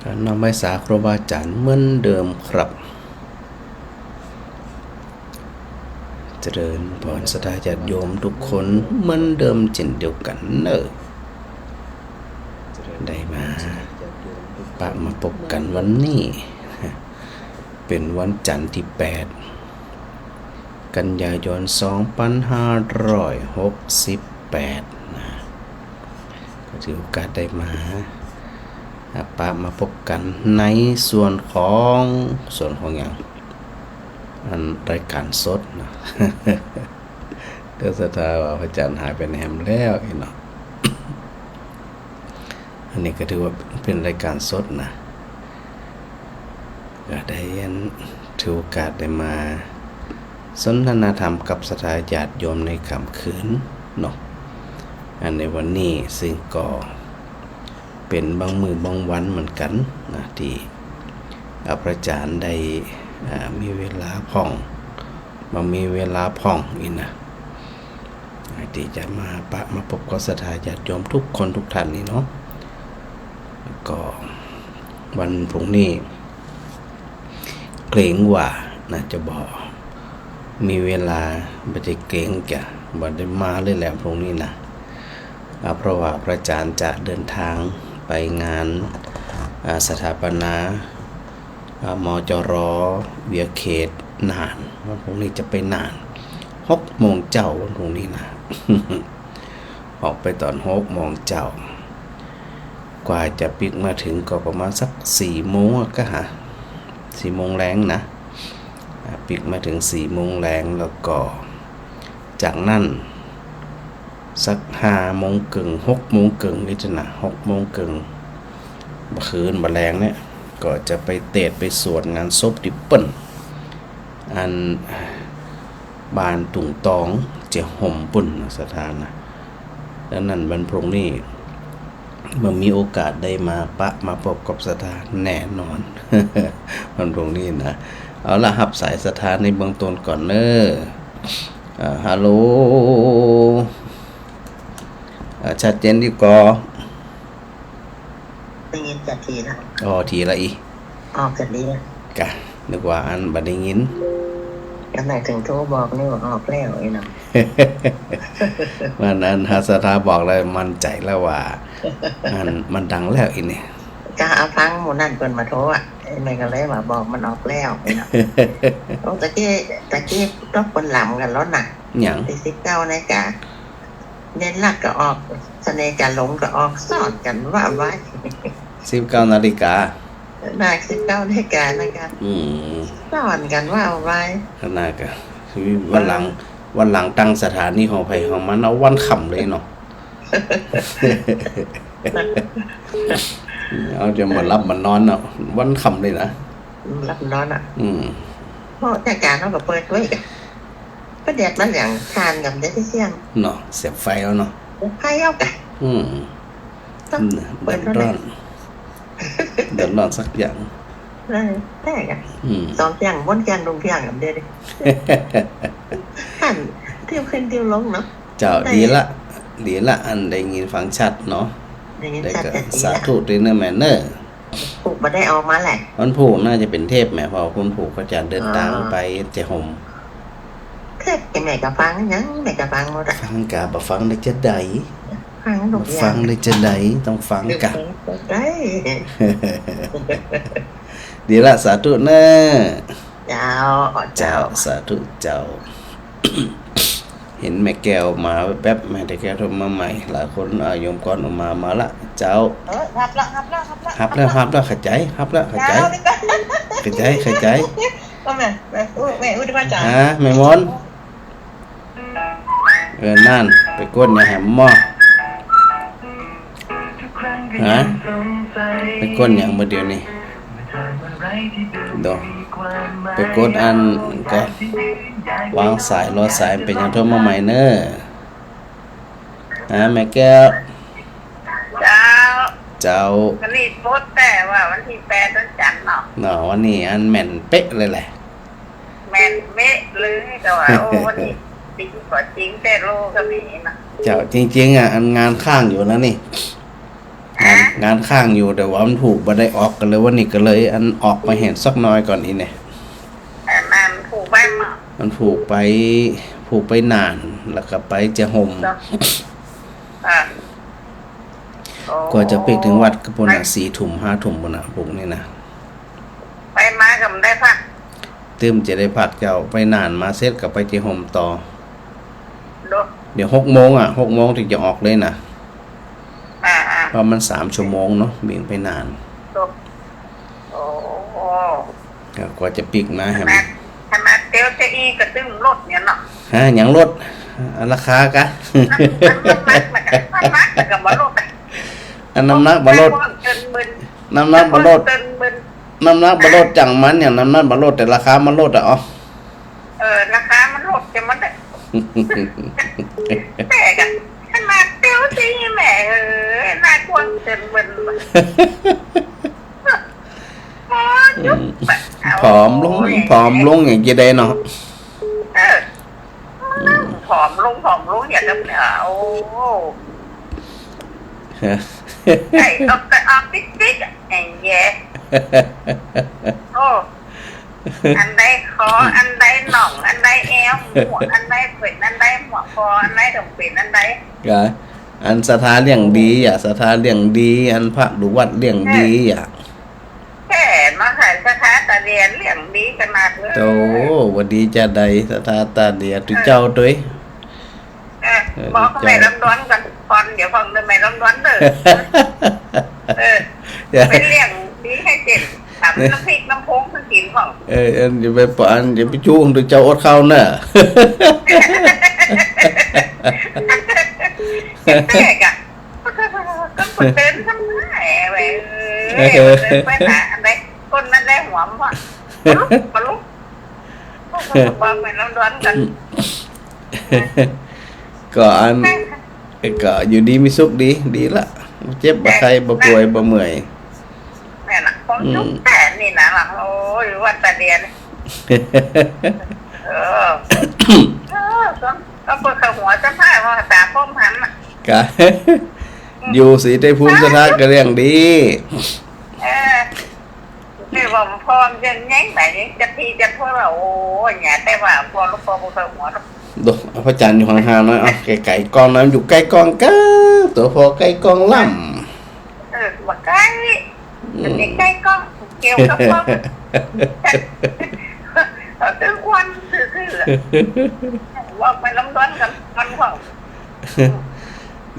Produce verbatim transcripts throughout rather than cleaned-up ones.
กราบนมัสการครูบาอาจ๋ารย์เหมือนเดิมครับ เจริญพรศรัทธาญาติโยมทุกคนเหมือนเดิมเช่นเดียวกั๋นเน่อ ได้มาปะมาปบกั๋นวันนี้ เป๋นวันจันทร์ตี้แปด กันยายน สองปันห้าร้อยหกสิบแปด นะ ก็ถือโอกาสได้มา อ่า ปะมาปบกั๋นในส่วนของ ส่วนของหยัง อันรายก๋านสดนะ เด้อศรัทธาว่าพระอาจ๋ารย์หายไปไหนแหมแล้วอี้เนาะ อันนี้ก็ถือว่าเป๋นรายก๋านสดนะ ก็ได้อันถือโอกาสได้มาสนทนาธรรมกับศรัทธาญาติโยมในค่ำคืนเนาะ อันในวันนี้ซึ่งก็เป๋นบางมื้อบางวันเหมือนกั๋นนะ ตี้ อ่า พระอาจ๋ารย์ได้ อ่า มีเวลาพ่อง บ่มีเวลาพ่องอี้นะ ตี้จะมาปะมาปบกับศรัทธาญาติโยมทุกคนทุกท่านอี้เนาะ ก็วันพรุ่งนี้ เกรงว่านะ จะบ่มีเวลา บ่ได้เกรงจะบ่ได้มาเลยแหละพรุ่งนี้นะ อ่า เพราะว่าพระอาจ๋ารย์จะเดินทางไปงาน อ่า สถาปนา อ่า มจร เวียงเขตน่าน วันพรุ่งนี้จะไปน่าน หกโมงเจ๊าวันพรุ่งนี้นะ ออกไปต๋อนหกโมงเจ๊า กว่าจะปิ๊กมาเถิงก็ประมาณสักสี่โมงอะ ก็หา สี่โมงแลงนะ อ่า ปิ๊กมาเถิงสี่โมงแลง แล้วก็จากนั้นสักห้าโมงเกิ่ง หกโมงเกิ่งนี่จ้ะนะ หกโมงเกิ่ง บ่าคืนบ่าแลงเนี่ย ก็จะไปเตศน์ไปสวดงานศพตี้เปิ้น อันบ้านตุ่งตอง เจียห่มปุ้นนะศรัทธานะ ดังนั้นวันพรุ่งนี้ บ่มีโอกาสได้มาปะมาปบกับศรัทธาแน่นอน วันพรุ่งนี้นะ เอาละ ฮับสายศรัทธาในเบื้องต้นก่อนเน่อ อ่า ฮัลโหล อ่า ชัดเจนดีก่อ ได้ยินจ้ะ ถี่ละ อ๋อ ถี่ละอี้ ออกจ้ะ ดีละ กะ นึกว่าอันบ่ได้ยิน ก็หมายเถิงโทรบอกนี่ว่าออกแล้วอี้เนาะ วันนั้นฮัสสะทาบอกแล้วมั่นใจ๋แล้วว่า อันมันดังแล้วอี้นี่ ก็เอาฟังหมู่นั้นเปิ้นมาโทรอะ ไอ้แม่ก็เลยว่าบอกมันออกแล้วอี้เนาะ โอ้ ตะกี้ ตะกี้ตกเปิ้นลำกั๋นแล้วนะ หยัง ตี้สิบเก้านาฬิกา เด่นรักก็ออก เสน่ห์จ๋าหลงก็ออก ซ้อนกั๋นว่าไว้ สิบเก้านาฬิกา น่ะ สิบเก้านาฬิกานะคะ อืม ซ้อนกั๋นว่าไว้ ขนาดกะ วันหลัง วันหลังตั้งสถานีของใผของมัน เอาวันค่ำเลยเนาะ เอาจะบ่หลับบ่นอนเนาะ วันค่ำเลยนะ บ่หลับบ่นอนอะ อืม เพราะรายก๋านเฮาก็เปิดไว้กะ ก็แดดมันอย่างทานกับได้เสี้ยง เนาะ เสียบไฟเอาเนาะ ไฟเอากะ อืม ต้องเปิดเท่านั้น เดือดร้อน เดือดร้อนสักอย่าง เออ ใจ้กะ อืม สองอย่าง บนอย่าง ลุ่งอย่าง กับเดียวดิ หันเตียวขึ้นเตียวลงเนาะ เจ้า ใจ้ ดีละ ดีละ อันได้ยินฟังชัดเนาะ ได้ยินชัด ได้ก็ จะดีละ สาธุตวยเน่อแม่เน่อ ผูกบ่ได้เอามาแหละ วันพูกน่าจะเป๋นเทพแหม เพราะวันพูกก็จะเดินตาง อ๋อ ไปเจียห่ม เทศน์แม่ก็ฟัง หยังแม่ก็ฟังหมดอะ ฟังกะ บ่ฟังได้จะใด ฟังทุกอย่าง บ่ฟังได้จะใด ต้องฟังกะ ได้ ดีละ สาธุเน่อ เจ้า เจ้า เจ้า สาธุเจ้า หันแม่แก้วมาแวบๆ แม่แก้วโทรมาใหม่ หลายคน อ่า โยมกรออกมา มาละ เจ้า เออ ฮับละ ฮับละ ฮับละ ฮับแล้ว ฮับแล้ว เข้าใจ๋ ฮับแล้ว เข้าใจ๋ เจ้า เข้าใจ๋ เข้าใจ๋ ก็แม่ แม่อู้ แม่อู้ดีกว่าจ้ะ ฮะ แม่มนต์ เออ นั่น ไปกดหยังแหมหม้อ ฮะ ไปกดหยังบ่าเดี่ยวนี้ โด ไปกดอันก็ วางสาย รอสาย เป๋นหยังโทรมาใหม่เน่อ ฮะ แม่แก้ว เจ้า เจ้า ก็รีบโพสต์แต่ว่าวันตี้แปดวันจันทร์เนาะ เนาะ วันนี้อันแม่นเป๊ะเลยแหละ แม่นเป๊ะเลย ก็ว่า โอ้ วันนี้จริงก็จริง แต่โลก็มีนะ เจ้า จริงๆ อ่ะ อันงานค้างอยู่นะนี่ งาน งานค้างอยู่ แต่ว่ามันผูกบ่ได้ออก ก็เลยวันนี้ก็เลยอันออกไปแหมสักหน่อยก่อนอี้เนี่ย แต่มันผูกไปมา มันผูกไป ผูกไปน่าน แล้วก็ไปเจียโฮม อ่ะ โอ้ กว่าจะปิ๊กเถิงวัดก็ปู้นน่ะ สี่ทุ่ม ห้าทุ่มปู้นน่ะ ผูกนี่นะ ไปมาก็บ่ได้พัก ตึงจะได้พักเจ้า ไปน่านมาเสร็จก็ไปเจียโฮมต่อ เดี๋ยวหกโมงอ่ะ หกโมงถึงจะออกเลยนะ อ่าๆ เพราะมันสามชั่วโมงเนาะ วิ่งไปน่าน โอ้ ก็กว่าจะปิ๊กมาแหม ขนาด ขนาดเตียวเสียอี้ก็ตึงลดเนี่ยเนาะ ฮะ ยังลด ราคากะ น้ำหนักมันก็ น้ำหนักมันก็บ่ลดอะ อันน้ำหนักบ่ลด น้ำหนักบ่ลด น้ำหนักบ่ลด จังมันเนี่ย น้ำหนักบ่ลด แต่ราคามันลดอะ อ๋อ เออ ราคามันลดจังมันเนี่ย แต่ก็ขนาดเตียวเสียอี้แหม เออ น่ากลัวเกินเบิน โอ้ย ผอมลง โอ้ย ผอมลงอย่างจะได้เนาะ เออ ผอมลง ผอมลงอย่างนั้นเนี่ย โอ้ ฮะ ไอ้ต้องไปออกติ๊กๆ อะ ไอ้เย้ โอ้ อันใดคอ อันใดน่อง อันใดแอว หมวก อันใดเป๋นอันใด หัวคอ อันใดต้องเป๋นอันใด กะ อันศรัทธาเลี้ยงดีอะ ศรัทธาเลี้ยงดี อันพระลูกวัดเลี้ยงดีอะ แค่มาขายศรัทธาตาเดียเลี้ยงดีขนาดเลย โอ้ หวัดดีจ้าใด ศรัทธาตาเดีย ตุ๊เจ้าตวย เออ เออ บอกแม่ลำดวนก่อน ก่อน เดี๋ยวฟังเรื่องแม่ลำดวนเด้อ เออ ไปเลี้ยงดีหื้อเจ๋ง ตำน้ำพริกน้ำโค้งหื้อกิ๋นพ่อง เออ เออ อย่าไปปะ อย่าไปจู้ตุ๊เจ้าอดข้าวเน่อ แปลกอะ ก็คนเดินทำไมอะ เออ เออ เดินไปหาอันใด คนนั้นได้หัวมันว่ะ ปะลุก ปะลุก บอกแม่ลำดวนก่อน ก็อัน ก็อยู่ดีมีสุขดี ดีละ บ่เจ็บบ่ไข้ บ่ป่วย บ่เมื่อย แม่นละ ของ อืม จุ๊บแต่นี่นะล่ะ โอ้ย วัดตาเดียน เออ เออ ก็ ก็เปิดเข้าหัวจะพาว่าตาคมหันน่ะ กะ อืม อยู่ศรีไตรภูมิศรัทธาก็เลี้ยงดี เออ นี่ว่าพ่อมันยังไงไหน จะพี่จะพ่อว่า โอ้ย เนี่ย แต่ว่าพ่อลูกพ่อบ่เคยหัวหรอก โด พระอาจารย์อยู่ห่างๆหน่อย เอา ไกลๆกล้องนะ อยู่ใก้กล้องกะ ตั๋วพ่อใก้กล้องล้ำ เออ บ่ใก้ อืม บ่ใก้กล้อง เกี่ยวกับกล้อง เอาตึงควันซื่อๆ ว่าไปลำดวนกัน มันว่า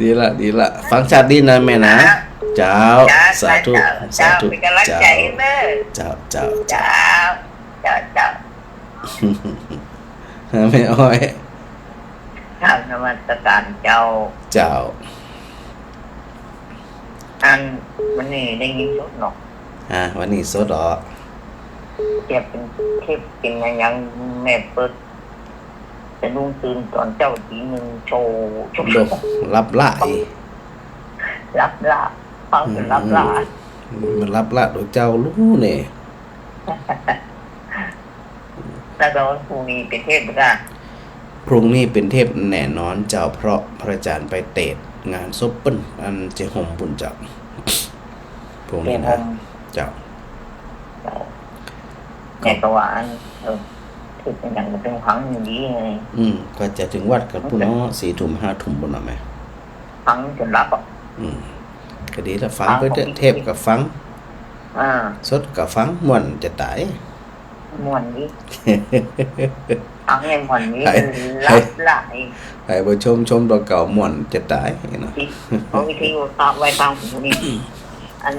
ดีละ ดีละ ฟังชัดดีนะแม่นะ เจ้า เจ้า สาธุ เจ้า สาธุ เจ้า เป็นกำลังใจเด้อ เจ้า เจ้า เจ้า เจ้า เจ้า เจ้า แม่อ้อย กราบนมัสการเจ้า เจ้า อันวันนี้ได้ยินสดเนาะ อ่า วันนี้สดเหรอ เทียบเป็นคลิปเป็นอะไรยังแม่เปิด สะดุ้งตื่นต๋อนเจ๊าตีนึ่งโชว์ โด หลับหลาย หลับหลาย ฟังจนหลับหลาย อืม มันหลับหลายโดยเจ้าลูกเนี่ย แล้วก็วันพรุ่งนี้เป๋นเทศน์บ่กะ พรุ่งนี้เป๋นเทศน์แน่นอนเจ้า เพราะพระอาจารย์ไปเตศน์งานศพเปิ้น อันเจียโฮมปู้นเจ้า พรุ่งนี้นะ เจียโฮม เจ้า เจ้า ก็ แม่ก็ว่าอัน เออ เทศน์อย่างมันเป็นฟังอยู่ดีไง อืม ก็จะเถิงวัดกั๋นปู้นเนาะ สี่ทุ่มห้าทุ่มปู้นเนาะแม่ ฟังจนหลับอ่ะ อืม ก็ดีละ ฟังไปเถอะ ฟัง เทศน์ก็ฟัง อ่า สดก็ฟัง ม่วนจะต๋าย ม่วนดี ฟังให้ม่วนดี ให้ หลับหลาย ให้ ให้ผู้ชมชมตั๋วเก่าม่วนจะต๋ายเนาะ เอาวิทยุตั้งไว้ตางหูนี่ อัน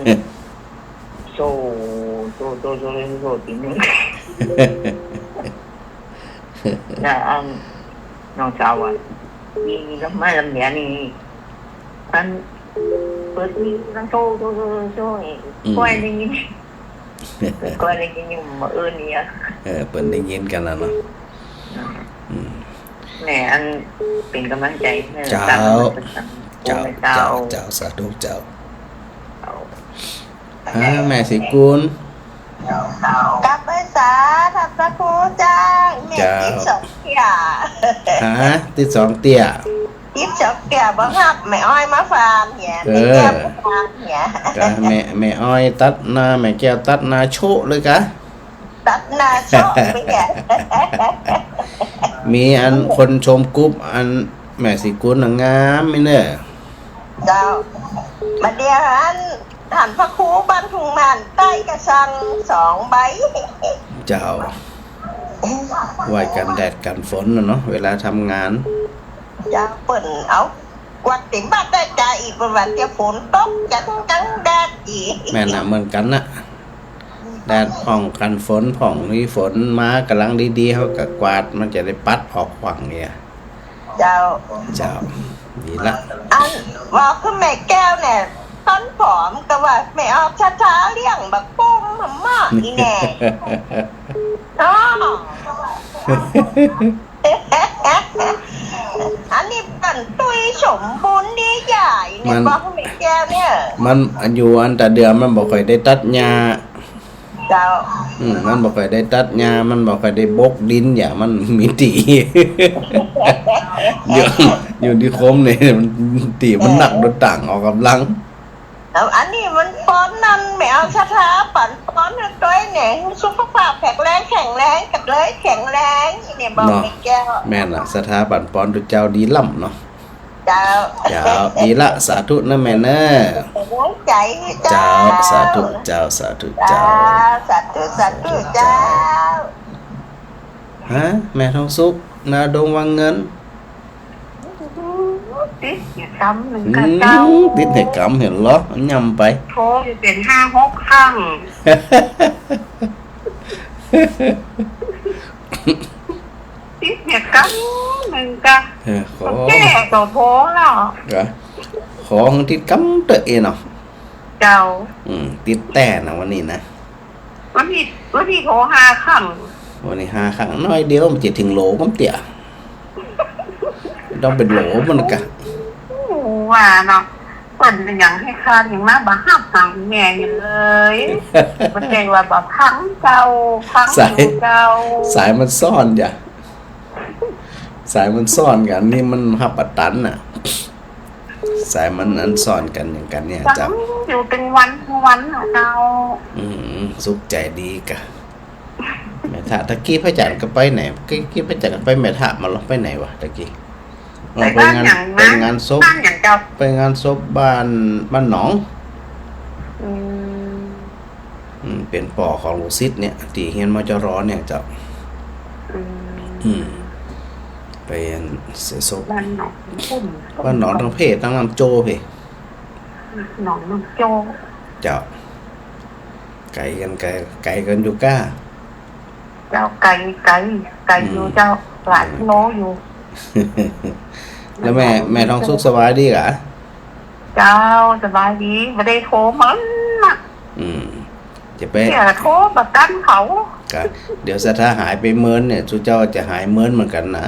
โซ่ โซ่ โซ่ โซ่ โซ่ ตีนึ่ง แล้วอัน น้องสาวว่า มี มีลำไม้ลำเดียวนี่ อัน เปิดมีลำโซ่ โซ่ โซ่ โซ่ อืม ค่อยได้ยิน ค่อยได้ยินอยู่มื้ออื่นเนี่ย เออ เปิ้นได้ยินกั๋นแล้วเนาะ อืม อืม แม่อันเป๋นกำลังใจ๋เนอะ เจ้า ตามนั้น เจ้า เจ้า เจ้า เจ้า สาธุเจ้า เจ้า อ่า แม่ศรีกุล กราบไหว้สา ท่านพระครูเจ้า แม่ เจ้า ติดสองเตี้ย ฮะ ติดสองเตี้ย ติ๊บสองเตื้อบ่ฮับ แม่อ้อยมาฟานเนี่ย เออ แม่แก้วมาฟานเนี่ย กะแม่ แม่อ้อยตัดหน้า แม่แก้วตัดหน้าโชะเลยกะ ตัดหน้าโชะไปเนี่ย มีอันคนชมกรุ๊ปอันแม่ศรีกุลน่ะงามไหมเน่อ เจ้า บ่าเดี่ยวอัน ต้านพระครูบ้านทุ่งม่านใต้กะสั่งสองใบ เจ้า ไว้กันแดดกันฝนน่ะเนาะ เวลาทำงาน เจ้า เปิ้นเอากวาดเต็มบ้านได้จ้า อีกประมาณเดี๋ยวฝนตกจะต้องกังแดดอีก แม่นน่ะ เหมือนกั๋นน่ะ แดดพ่องกั๋นฝนพ่อง มีฝนมากำลังดีๆ เฮากะกวาด มันจะได้ปัดออกขว้างเนี่ย เจ้า เจ้า ดีละ อันว่าคือแม่แก้วเนี่ย ต๋อนผอมกะว่าแม่ออกศรัทธาเลี้ยงบักปุ้มหม่ำหม้อนี่แน่ อ้อ อันนี้เปิ้นตุ้ยสมบูรณ์ดีใหญ่เนี่ย มัน บอกแม่แก้วเนี่ย มันอยู่อันตาเดือ มันบ่ค่อยได้ตัดหญ้า เจ้า อืม มันบ่ค่อยได้ตัดหญ้า มันบ่ค่อยได้บกดิน อย่างมันมีตี๋ อยู่ อยู่นิคมเนี่ย มันตี๋มันหนัก เออ โดนต่างออกกำลัง แล้วอันนี้มันปอนนั้น แม่ออกศรัทธาปั๋นปอนให้ตวยเนี่ย สุขภาพแข็งแรง แข็งแรงกะเลยแข็งแรงเนี่ย บอก เนาะ แม่แก้ว แม่นละ ศรัทธาปั๋นปอนตุ๊เจ้าดีล้ำเนาะ เจ้า เจ้า ดีละ สาธุนะแม่เน่อ กำลังใจ๋ เจ้า เจ้า สาธุ เจ้า สาธุ เจ้า เจ้า สาธุ สาธุ เจ้า ฮะ แม่ทองสุข นาดงวังเงิน ติดเหียกำนึ่งกะเจ้า อืม ติดเหียกำเหียเหรอ ย่ำไป โทรอยู่เป๋นห้าหกครั้ง ติดเหียกำนึ่งกะ เออ ขอ แก้ก็โทรแล้ว กะ ขอหื้อติดกำเต๊อะเอเนาะ เจ้า อืม ติดแต๊นะวันนี้นะ วันนี้ วันนี้โทรห้าครั้ง วันนี้ห้าครั้ง น้อยเดียวมันจะเถิงโหลก็เตื้อ ต้องเป๋นโหลมันกะ ว่าเนาะ เปิ้นยังหื้อข้ายังมาบ่ฮับหาแม่อยู่เลย บ่ใจ้ว่าบ่ฟังเจ้า ฟังอยู่เจ้า สาย สายมันซ้อนจ้ะ สายมันซ้อนกั๋น นี่มันฮับบ่ตันน่ะ สายมันอันซ้อนกั๋นอย่างกั๋นเนี่ย ฟัง เจ้า อยู่เป๋นวันวันน่ะเจ้า อืม สุขใจ๋ดีกะ แม่ถ้า ตะกี้พระอาจ๋ารย์ก็ไปไหน ตะกี้พระอาจ๋ารย์ก็ไปแม่ถ้ามาเหรอ ไปไหนวะตะกี้ ไปงาน ไปงานศพ บ้านหยังเจ้า ไปงานศพบ้าน บ้านหนอง อืม อืม เป๋นป้อของลูกศิษย์เนี่ย ตี้เฮียน มจร เนี่ยเจ้า อืม อืม ไปเสียศพ บ้านหนองปุ้ม บ้านหนองตางเพ ตางน้ำโจ้เพ หนองน้ำโจ้ เจ้า ไก๋กั๋น ไก๋ ไก๋กั๋นอยู่ก้า เจ้า ไก๋ ไก๋ ไก๋อยู่ อืม เจ้า หลายกิโลอยู่ แล้วแม่ แม่ทองสุขสบายดีกะ เจ้า สบายดี บ่ได้โทรมาน่ะ อืม จะไป เสียโทรบ่ตันเขา กะ เดี๋ยวศรัทธาหายไปเมินเนี่ย ตุ๊เจ้าจะหายเมินเหมือนกั๋นนะ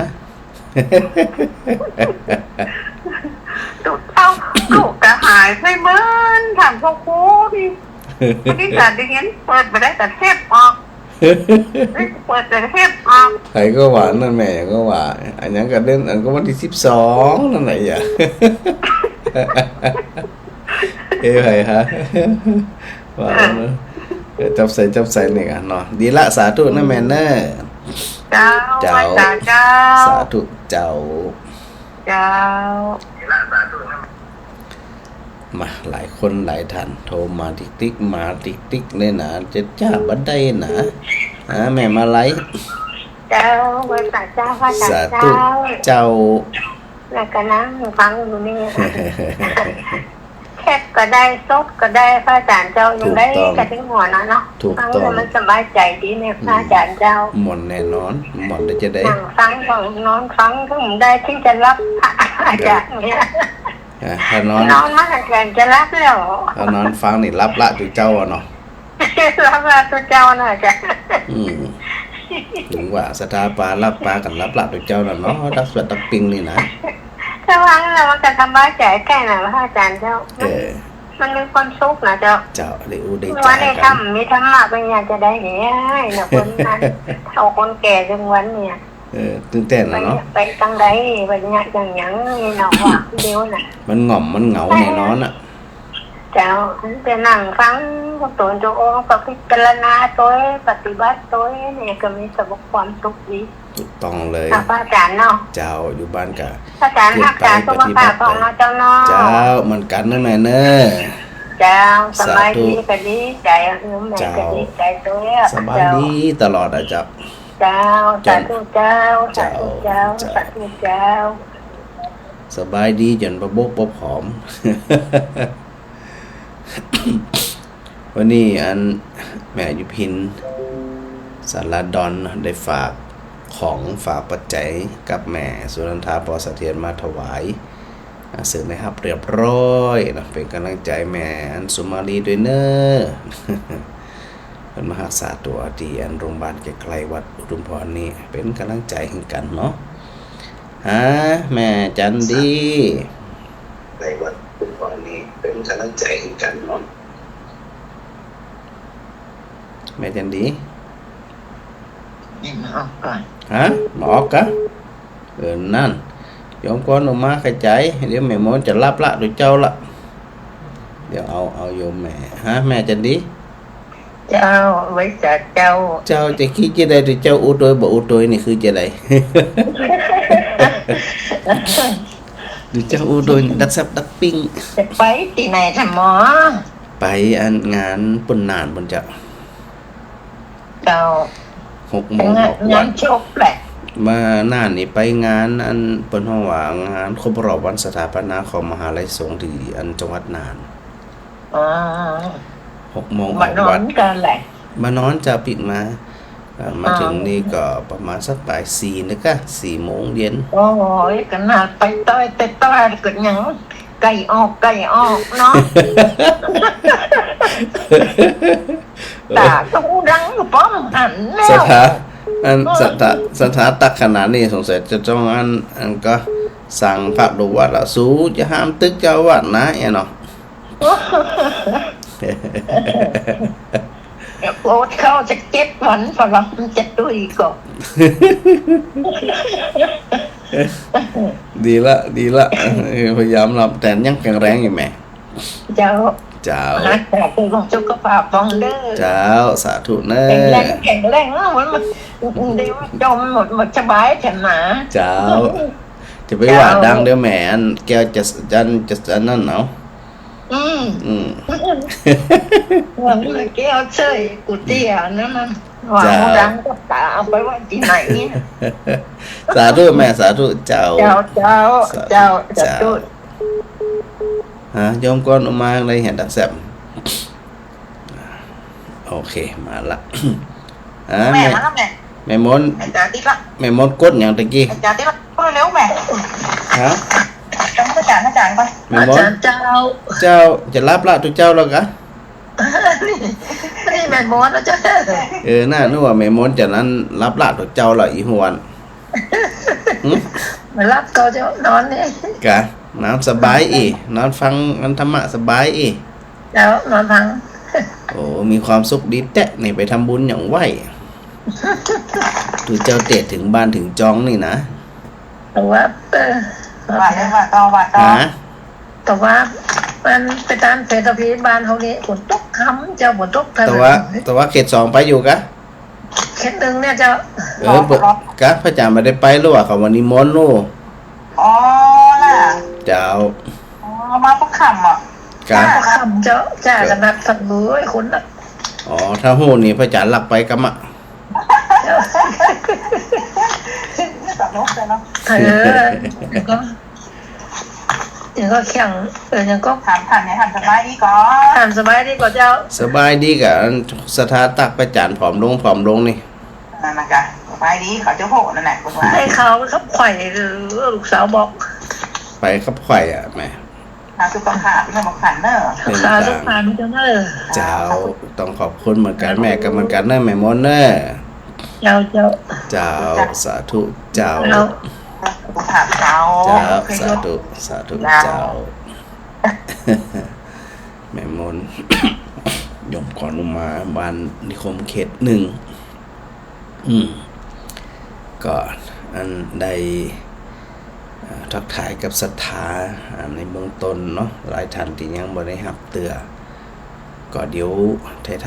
ตุ๊เจ้า ตุ๊กะหายไปเมิน ถามพ่อครูนี่ อันนี้กะได้ยิน เปิดบ่ได้กะเทปออก เปิดกะเทปออก ใผก็ว่านั่นแม่ก็ว่า อันนั้นกะเล่น อันก็วันตี้สิบสองนั่นแหละอย่า เอ้ย ใผฮะ ว่าเนาะ เออ จับใส่ จับใส่นี่กะเนาะ ดีละ สาธุนะแม่เน่อ เจ้า เจ้า ไหว้สาเจ้า สาธุเจ้า เจ้า มาหลายคนหลายท่านโทรมาติ๊กติ๊ก มาติ๊กติ๊กเลยนะ จะจ้าบ่ได้นะ อ่า แม่มาลัย เจ้า ไหว้สาเจ้า ไหว้สาเจ้า สาธุเจ้า แล้วก็นั่งฟังอยู่นี่ แคปก็ได้ สดก็ได้ พระอาจ๋ารย์เจ้า ยังได้ ถูกต้อง กะตึงหัวเนาะเนาะ ถูกต้อง ฟังแล้วมันสบายใจ๋ดีเนี่ย อืม พระอาจ๋ารย์เจ้า ม่วนแน่นอน ม่วนได้จะได้ นั่งฟังก็นอนฟังก็ได้ ตี้จะหลับ อาจ๋ารย์เนี่ย อ่ะ ถ้านอน นอนมาตั้งแต่จะหลับแล้ว ถ้านอนฟังนี่หลับละตุ๊เจ้าอะเนาะ หลับละตุ๊เจ้าน่ะจ้ะ อืม ถึงว่าศรัทธาปาหลับปากั๋นหลับละตุ๊เจ้าน่ะเนาะ ดับสวดดับปิงนี่นะ ถ้าฟังแล้วมันก็สบายใจ๋แค่นั้น พระอาจ๋ารย์เจ้า เออ มันมีความสุขนะเจ้า เจ้า ได้อู้ได้จ๋ากั๋น วันนี้ถ้ามีธรรมะปัญญาจะได้เห็นนะ คนนั้น เฒ่าคนแก่ทุกวันเนี่ย เออ ตื่นเต้น ไป อะเนาะ ไปตังใด ไปเนี่ยอย่างหยังนี่เนาะ ว่าเดียวน่ะ มันง่อมมันเหงาแน่นอนอะ เจ้า ไปนั่งฟังพระสงฆ์เจ้าองค์ ก็พิจารณาตวย ปฏิบัติตวย เนี่ยก็มีแต่ความสุขดี ถูกต้องเลย ค่ะ พระอาจารย์เนาะ เจ้า อยู่บ้านก็ พระอาจารย์ เกิดไป รักษาสุขภาพ ปฏิบัติไป ของเราเจ้าเนาะ เจ้า เหมือนกั๋นนะแม่เนอะ เจ้า สบายดี สาธุ ก็ดีใจ๋ โยมแม่ เจ้า ก็ดีใจ๋ตวย สบายดี เจ้า ตลอดอะเจ้า เจ้า จน สาธุเจ้า เจ้า สาธุเจ้า เจ้า สาธุเจ้า สบายดีจ๋นปะบกปะผอม วันนี้อันแม่ยุพิน สาราดอน ได้ฝากของฝากปัจจัยกับแม่สุนันทา ปอเสถียร มาถวาย อ่า ซึ่งได้ฮับเรียบร้อยเนาะ เป๋นก๋ำลังใจ๋แม่อันสุมาลีตวยเน้อ เปิ้นมาฮักษาตั๋วตี้อันโรงพยาบาลใก้ๆ วัดอุทุมพรนี่ เป๋นก๋ำลังใจ๋หื้อกั๋นเนาะ ฮะ แม่จันดี ในวัดอุทุมพรนี่ เป๋นก๋ำลังใจ๋หื้อกั๋นเนาะ แม่จันดี นี่มาออกก่อน ฮะ มาออกก่ะ เออ นั่น โยมกวนออกมาขยาย เดี๋ยวแม่มนจะหลับละ เดี๋ยวเจ้าละ เดี๋ยวเอา เอาโยมแม่ ฮะ แม่จันดี เจ้า ไว้สาเจ้า เจ้าจะกึ๊ดจะใด เดี๋ยวเจ้าอู้ตวยบ่อู้ตวยนี่คือจะใด เดี๋ยวเจ้าอู้ตวยดักแซบดักปิ้ง จะไปตี้ไหนท่านหมอ ไปอันงานปุ้นน่านปุ้นเจ้า เจ้า หกโมง งาน ออกวัด งานศพแหละ มาน่านนี่ไปงานอันเปิ้นฮ้องว่างานครบรอบวันสถาปนาของมหาลัยสงฆ์ตี้อันจังหวัดน่าน อ๋อ หกโมง มานอน ออกวัด กั๋นแหละ มานอนเจ้า ปิ๊กมา เอ่อ มา อ๋อ เถิงนี่ก็ประมาณสักบ่ายสี่นี่ก่ะ สี่โมงเย็น โอ้ย ขนาดไปต้อย ไปต้อยก็ยังไก่ออก ไก่ออกเนาะ ต๋าต้องดังอยู่ป้อมหันแล้ว สถา อัน เออ สถา สถาตักขนาดนี้สงสัยจะต้องอัน อันก็สั่งพระลูกวัดละ สูจะห้ามตึกเจ้าอาวาสนะ เอ๋เนาะ เดี๋ยวโกรธเขาจะเจ็ดวัน พอเราจะตุ้ยก่อน ดีละ ดีละ เออ พยายามหลับ แต่ยังแข็งแรงอยู่แหม เจ้า เจ้า รักษาตัวของสุขภาพของเด้อ เจ้า สาธุเน้อ แข็งแรง แข็งแรงนะ มัน มัน เดี๋ยวจมหมด หมดสบายแถมหนา เจ้า จะไปว่าดัง เจ้า เดี๋ยวแหมอันแก้วจะ จันจะ อันนั้นเอา อืม อืม หวังเลยแก้วเชยกูเตี้ยนั่นน่ะ หวัง เจ้า ดังก็ตาเอาไปไว้ตี้ไหนเนี่ย สาธุแม่ สาธุเจ้า เจ้า เจ้า สาธุ เจ้า สาธุ เจ้า ฮะ โยมกวนออกมาเลยเห็นดักแซบ โอเค มาละ อ่า แม่ แม่ มาแล้วแม่ แม่มน อาจ๋ารย์ติ๊กละ แม่มนกดหยังตะกี้ อาจ๋ารย์ติ๊กละ พูดเร็วแม่ ฮะ ต้องอาจ๋ารย์ อาจ๋ารย์ก่อน แม่มน อาจ๋ารย์เจ้า เจ้าจะหลับละตุ๊เจ้าแล้วกะ นี่ นี่แม่มนแล้วเจ้า เออ น่า นึกว่าแม่มนจะนั้นหลับละตุ๊เจ้าละอีหวน หึ มาหลับก็เจ้านอนนี่ กะ นอนสบายอี้ นอนฟังอันธรรมะสบายอี้ เจ้า นอนฟัง โอ้ มีความสุขดีแต๊นี่ ไปทำบุญอย่างไว ตุ๊เจ้าเตะเถิงบ้านเถิงจองนี่นะ แต่ว่า เออ ว่าเด้อ ว่าต่อ ว่าต่อ ฮะ แต่ว่ามันไปต๋ามเขตพีบ้านเฮานี่ฝนตกค่ำเจ้า ฝนตก แต่ว่า แต่ว่าเขตสองไปอยู่กะ เขตหนึ่งเนี่ยเจ้า เออ เปิด กะ พระอาจ๋ารย์บ่ได้ไปหรือว่าเขาว่านิมนต์ลูก อ๋อ น่ะ เจ้า อ๋อ มาพวกค่ำอ่ะ กะ พวกค่ำเจ้า จ้า ขนาดสั่งเลยคนน่ะ อ๋อ ถ้าฮู้นี่พระอาจ๋ารย์ลักไปกะมะ ตลกเลยเนาะ เออ แล้วก็ เดี๋ยวก็แข่ง เออ ยังก็ ถาม ถามเนี่ย ถามสบายดีก่อ ถามสบายดีก่อเจ้า สบายดีกะ อันสถาตักพระอาจ๋ารย์ผอมลง ผอมลงนี่ นั่นน่ะกะ สบายดี เขาจะโหดนั่นแหละ คุณว่า ให้เขาไปขับไขว่ เออ ลูกสาวบอก ไปขับไขว่อะแม่ หาสุขภาพเรื่องสำคัญเนอะ เออ หาสุขภาพเจ้าเนอะ เจ้า ต้องขอบคุณเหมือนกัน แม่ก็เหมือนกันเนอะ แม่มนเนอะ เจ้า เจ้า เจ้า สาธุ เจ้า เจ้า สุขภาพเจ้า เจ้า สาธุ สาธุ เจ้า เจ้า แม่มน โยมกวนอุมา บ้านนิคมเขตหนึ่ง อืม ก็ อันได้ อ่า ทักทายกับศรัทธา อ่า ในเบื้องต้นเนาะ หลายท่านตี้ยังบ่ได้ฮับเตื้อ ก็เดี๋ยว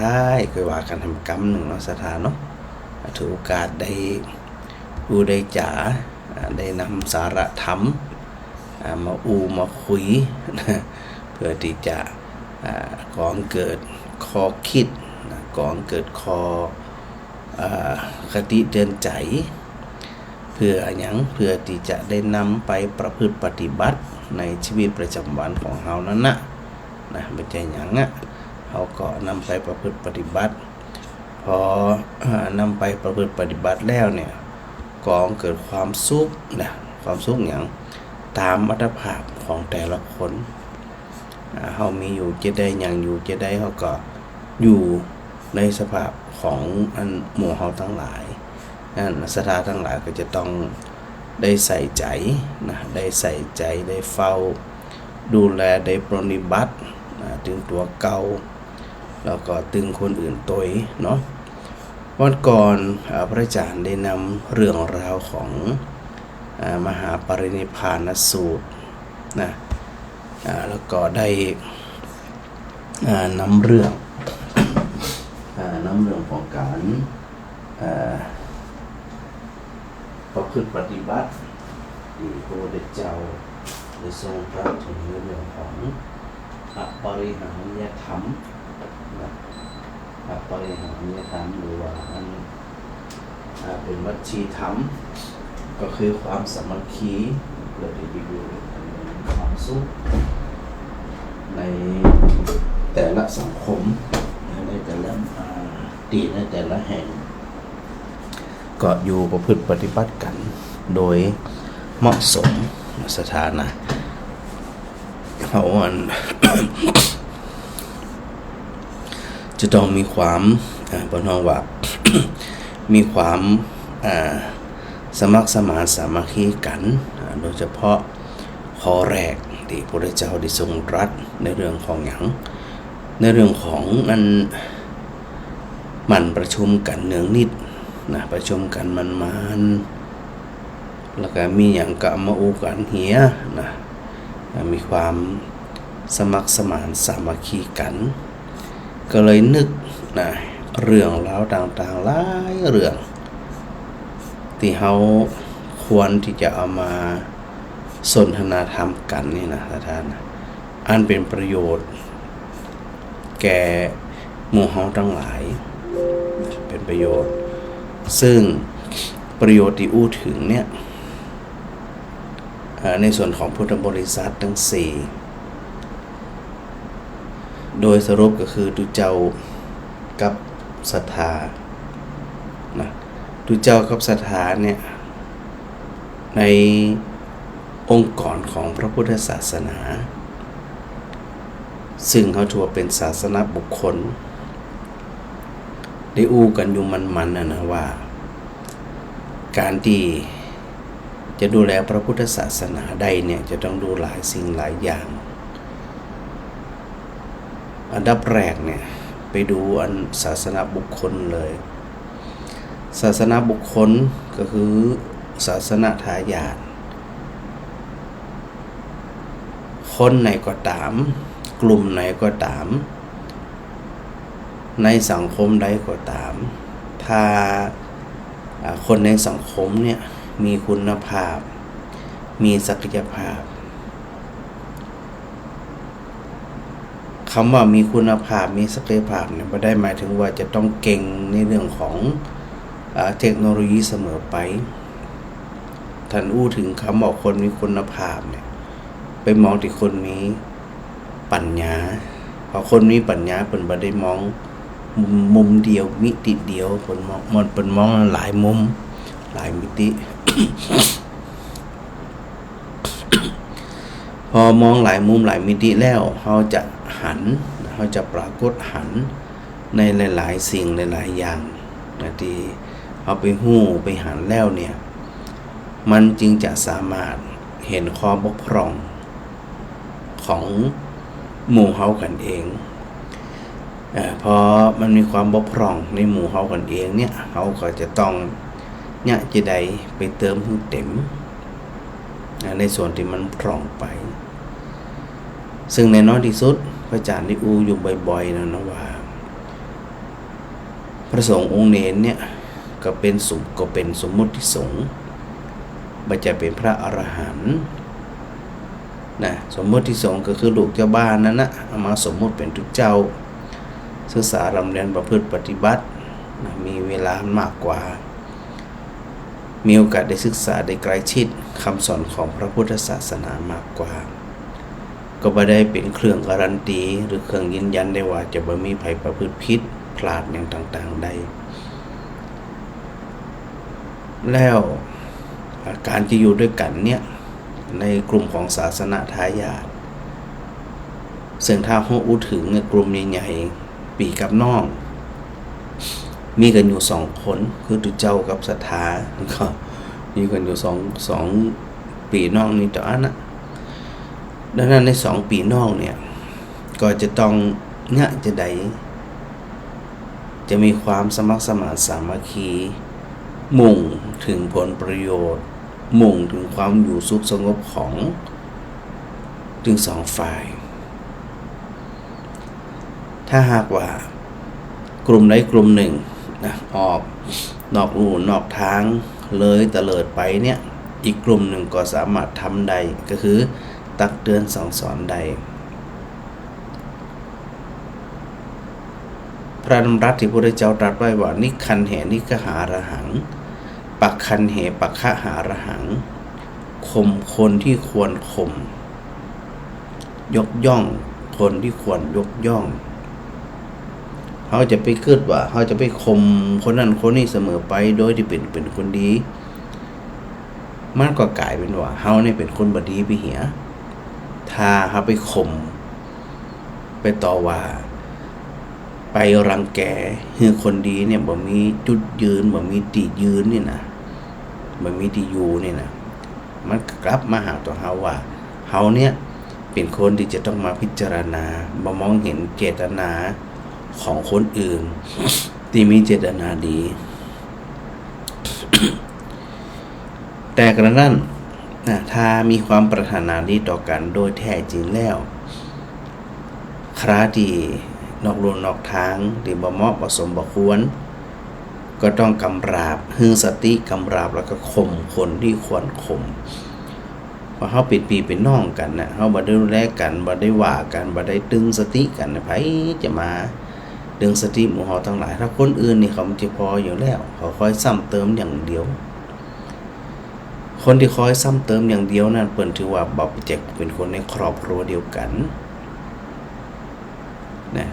ท้ายๆ ค่อยว่ากั๋นแหมกำนึ่งเนาะ ศรัทธาเนาะ อ่า ถือโอกาสได้อู้ได้จ๋า อ่า ได้นำสาระธรรม อ่า มาอู้มาคุย เพื่อตี้จะ อ่า ก่อเกิดข้อคิดนะ ก่อเกิดข้อ อ่า คติเตือนใจ๋ เพื่อหยัง เพื่อตี้จะได้นำไปประพฤติปฏิบัติในชีวิตประจำวันของเฮานั้นนะ นะ บ่ใจ้หยังอะ เฮาก็นำไปประพฤติปฏิบัติ พอ อ่า นำไปประพฤติปฏิบัติแล้วเนี่ย ก่อเกิดความสุขนะ ความสุขหยัง ต๋ามอัตภาพของแต่ละคน อ่า เฮามีอยู่จะใด หยังอยู่จะใด เฮาก็อยู่ในสภาพของอันหมู่เฮาตังหลาย นั้นศรัทธาตังหลายก็จะต้องได้ใส่ใจ๋นะ ได้ใส่ใจ๋ ได้เฝ้าดูแล ได้ปรนนิบัตินะ ตึงตั๋วเก่า แล้วก็ตึงคนอื่นตวยเนาะ วันก่อน อ่า พระอาจารย์ได้นำเรื่องราวของ อ่า มหาปรินิพพานสูตรนะ อ่า แล้วก็ได้ อ่า นำเรื่อง อ่า นำเรื่องของก๋าน อ่า ประพฤติปฏิบัติ ตี้พระพุทธเจ้าได้ทรงตรัสเถิงในเรื่องของอปริหานิยธรรมนะ อปริหานิยธรรม หรือว่าอัน อ่า เป๋นวัชชีธรรม ก็คือความสามัคคี เพื่อตี้จะอยู่กันอย่างมีความสุข ในแต่ละสังคม ในแต่ละ อ่า ตี้ในแต่ละแห่ง ก็อยู่ประพฤติปฏิบัติกั๋นโดยเหมาะสม ศรัทธานะ เพราะว่า จะต้องมีความ อ่า เปิ้นฮ้องว่า มีความ อ่า สมัครสมานสามัคคีกั๋น อ่า โดยเฉพาะข้อแรกตี้พระพุทธเจ้าได้ทรงตรัสในเรื่องของหยัง ในเรื่องของอันหมั่นประชุมกั๋นเนืองนิดนะ ประชุมกั๋นหมั่นๆ แล้วก็มีหยังก็มาอู้กั๋นเหียนะ มีความสมัครสมานสามัคคีกั๋น ก็เลยนึกนะ เรื่องราวต่างๆ หลายเรื่อง ตี้เฮาควรตี้จะเอามาสนทนาธรรมกั๋นนี่นะ ศรัทธานะ อันเป๋นประโยชน์แก่หมู่เฮาตังหลาย เป๋นประโยชน์ ซึ่งประโยชน์ตี้อู้เถิงเนี่ย เอ่อ ในส่วนของพุทธบริษัทตังสี่ โดยสรุปก็คือตุ๊เจ้ากับศรัทธานะ ตุ๊เจ้ากับศรัทธาเนี่ย ในองค์กรของพระพุทธศาสนา ซึ่งเฮาถือว่าเป๋นศาสนบุคคล ได้อู้กั๋นอยู่หมั่นๆ น่ะนะว่า ก๋านตี้จะดูแลพระพุทธศาสนาได้เนี่ย จะต้องดูหลายสิ่งหลายอย่าง อันดับแรกเนี่ย ไปดูอันศาสนบุคคลเลย ศาสนบุคคลก็คือศาสนทายาท คนไหนก็ต๋าม กลุ่มไหนก็ต๋าม ในสังคมใดก็ต๋าม ถ้า อ่า คนในสังคมเนี่ยมีคุณภาพ มีศักยภาพ กำว่ามีคุณภาพ มีศักยภาพเนี่ย บ่ได้หมายเถิงว่าจะต้องเก่งในเรื่องของ อ่า เทคโนโลยีเสมอไป ต้านอู้เถิงกำว่าคนมีคุณภาพเนี่ย ไปมองตี้คนมีปั๋ญญา เพราะคนมีปั๋ญญาเปิ้นบ่ได้มองมุม มุมเดียว มิติเดียว เปิ้นมอง มัน เปิ้นมองหลายมุม หลายมิติ พอมองหลายมุมหลายมิติแล้ว เฮาจะหัน เฮาจะปรากฏหันในหลายๆ สิ่งหลายๆ อย่างนะ ตี้เฮาไปฮู้ไปหันแล้วเนี่ย มันจึงจะสามารถหันข้อบกพร่องของหมู่เฮากั๋นเอง เอ่อ พอมันมีความบกพร่องในหมู่เฮากั๋นเองเนี่ย เฮาก็จะต้อง เยียะจะใดไปเติมหื้อเต๋ม อ่า ในส่วนตี้มันพร่องไป ซึ่งแน่นอนตี้สุด พระอาจ๋ารย์ได้อู้อยู่บ่อยๆ แล้วนะว่า พระสงฆ์องค์เณรเนี่ย ก็เป๋นสม- ก็เป๋นสมมุติสงฆ์ บ่ใจ้เป๋นพระอรหันต์ นะ สมมุติสงฆ์ก็คือลูกเจ้าบ้านนั้นนะ เอามาสมมุติเป๋นตุ๊เจ้า ศึกษาร่ำเรียนประพฤติปฏิบัตินะ มีเวลามากกว่า มีโอกาสได้ศึกษาได้ใกล้ชิดกำสอนของพระพุทธศาสนามากกว่า ก็บ่ได้เป๋นเครื่องการันตีหรือเครื่องยืนยันได้ว่าจะบ่มีใผประพฤติผิดพลาดหยังต่างๆ ได้ แล้ว อ่า ก๋านจะอยู่ตวยกั๋นเนี่ย ในกลุ่มของศาสนทายาท ซึ่งถ้าเฮาอู้เถิงในกลุ่มใหญ่ๆ ปี้กับน้อง มีกั๋นอยู่สองคน คือตุ๊เจ้ากับศรัทธา ก็มีกั๋นอยู่สอง สองปี้น้องนี้เต้าอั้นนะ ดังนั้นในสองปี้น้องเนี่ย ก็จะต้องเยียะจะใด จะมีความสมัครสมานสามัคคี มุ่งเถิงผลประโยชน์ มุ่งเถิงความอยู่สุขสงบของตึงสองฝ่าย ถ้าหากว่ากลุ่มใดกลุ่มนึ่งนะ ออกนอกลู่นอกตาง เลยเตลิดไปเนี่ย อีกกลุ่มนึ่งก็สามารถทำได้ ก็คือตักเตือนสั่งสอนได้ พระดำรัสตี้พระพุทธเจ้าตรัสไว้ว่า นิกขันเห นิกขหาระหัง ปักขันเห ปักขหาระหัง ข่มคนที่ควรข่ม ยกย่องคนที่ควรยกย่อง เฮาจะไปกึ๊ดว่าเฮาจะไปข่มคนนั้นคนนี้เสมอไป โดยตี้เป๋น เป๋นคนดี มันก็ก๋ายเป๋นว่าเฮาเนี่ยเป๋นคนบ่ดีไปเหีย ถ้าเฮาไปข่ม ไปต่อว่า ไปรังแกหื้อคนดีเนี่ยบ่มีจุดยืน บ่มีตี้ยืนนี่นะ บ่มีตี้อยู่นี่นะ มันกลับมาหาตั๋วเฮาว่า เฮาเนี่ยเป๋นคนตี้จะต้องมาพิจารณา มามองเห็นเจตนาของคนอื่น ตี้มีเจตนาดี แต่กระนั้นนะ ถ้ามีความปรารถนาดีต่อกั๋นโดยแท้จริงแล้ว ใครตี้นอกลู่นอกตาง ตี้บ่เหมาะบ่สมบ่ควร ก็ต้องกำราบ หื้อสติกำราบ แล้วก็ข่มคนตี้ควรข่ม เพราะเฮาเป๋นปี้เป๋นน้องกั๋นนะ เฮาบ่ได้ดูแลกั๋น บ่ได้ว่ากั๋น บ่ได้ตึงสติกั๋นนะ ใผจะมาตึงสติหมู่เฮาตังหลาย ถ้าคนอื่นนี่เขาบ่ใจ้ผ่ออยู่แล้ว เขาคอยซ้ำเติมอย่างเดียว คนตี้คอยซ้ำเติมอย่างเดียวนั้น เปิ้นถือว่าบ่ใจ้เป๋นคนในครอบครัวเดียวกั๋นนะ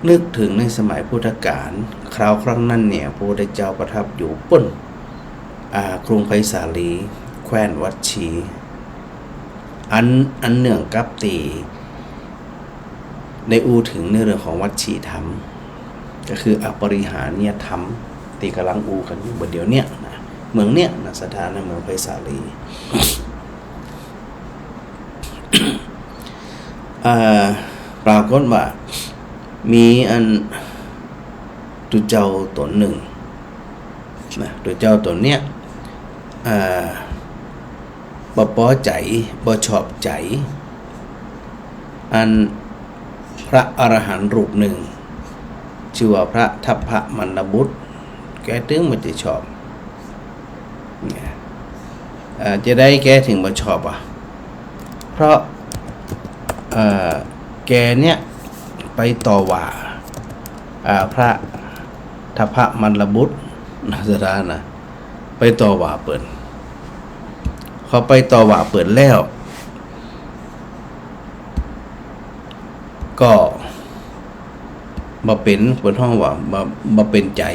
นึกเถิงในสมัยพุทธกาล คราวครั้งนั้นเนี่ย พระพุทธเจ้าประทับอยู่ปุ้น อ่า กรุงไพศาลี แคว้นวัชชี อัน อันเนื่องกับตี้ ได้อู้เถิงในเรื่องของวัชชีธรรม ก็คืออปริหานิยธรรม ตี้ก่ำลังอู้กั๋นอยู่บ่าเดี่ยวเนี้ยนะ เมืองเนี้ยนะ ศรัทธา ในเมืองไพศาลี เอ่อ ปรากฏว่ามีอันตุ๊เจ้าต๋นนึ่งนะ ตุ๊เจ้าต๋นเนี้ย เอ่อ บ่ปอใจ๋ บ่ชอบใจ๋ อันพระอรหันต์รูปนึ่ง จื้อว่าพระทัพพมัลลบุตร แกตึงบ่ใจ้ชอบ เนี่ย เอ่อ จะใดแกเถิงบ่ชอบอะ เพราะ เอ่อ แกเนี่ยไปต่อว่า อ่า พระทัพพมัลลบุตรนะ ศรัทธานะ ไปต่อว่าเปิ้น พอไปต่อว่าเปิ้นแล้ว ก็บ่เป๋น เปิ้นฮ้องว่าบ่ บ่เป๋นใจ๋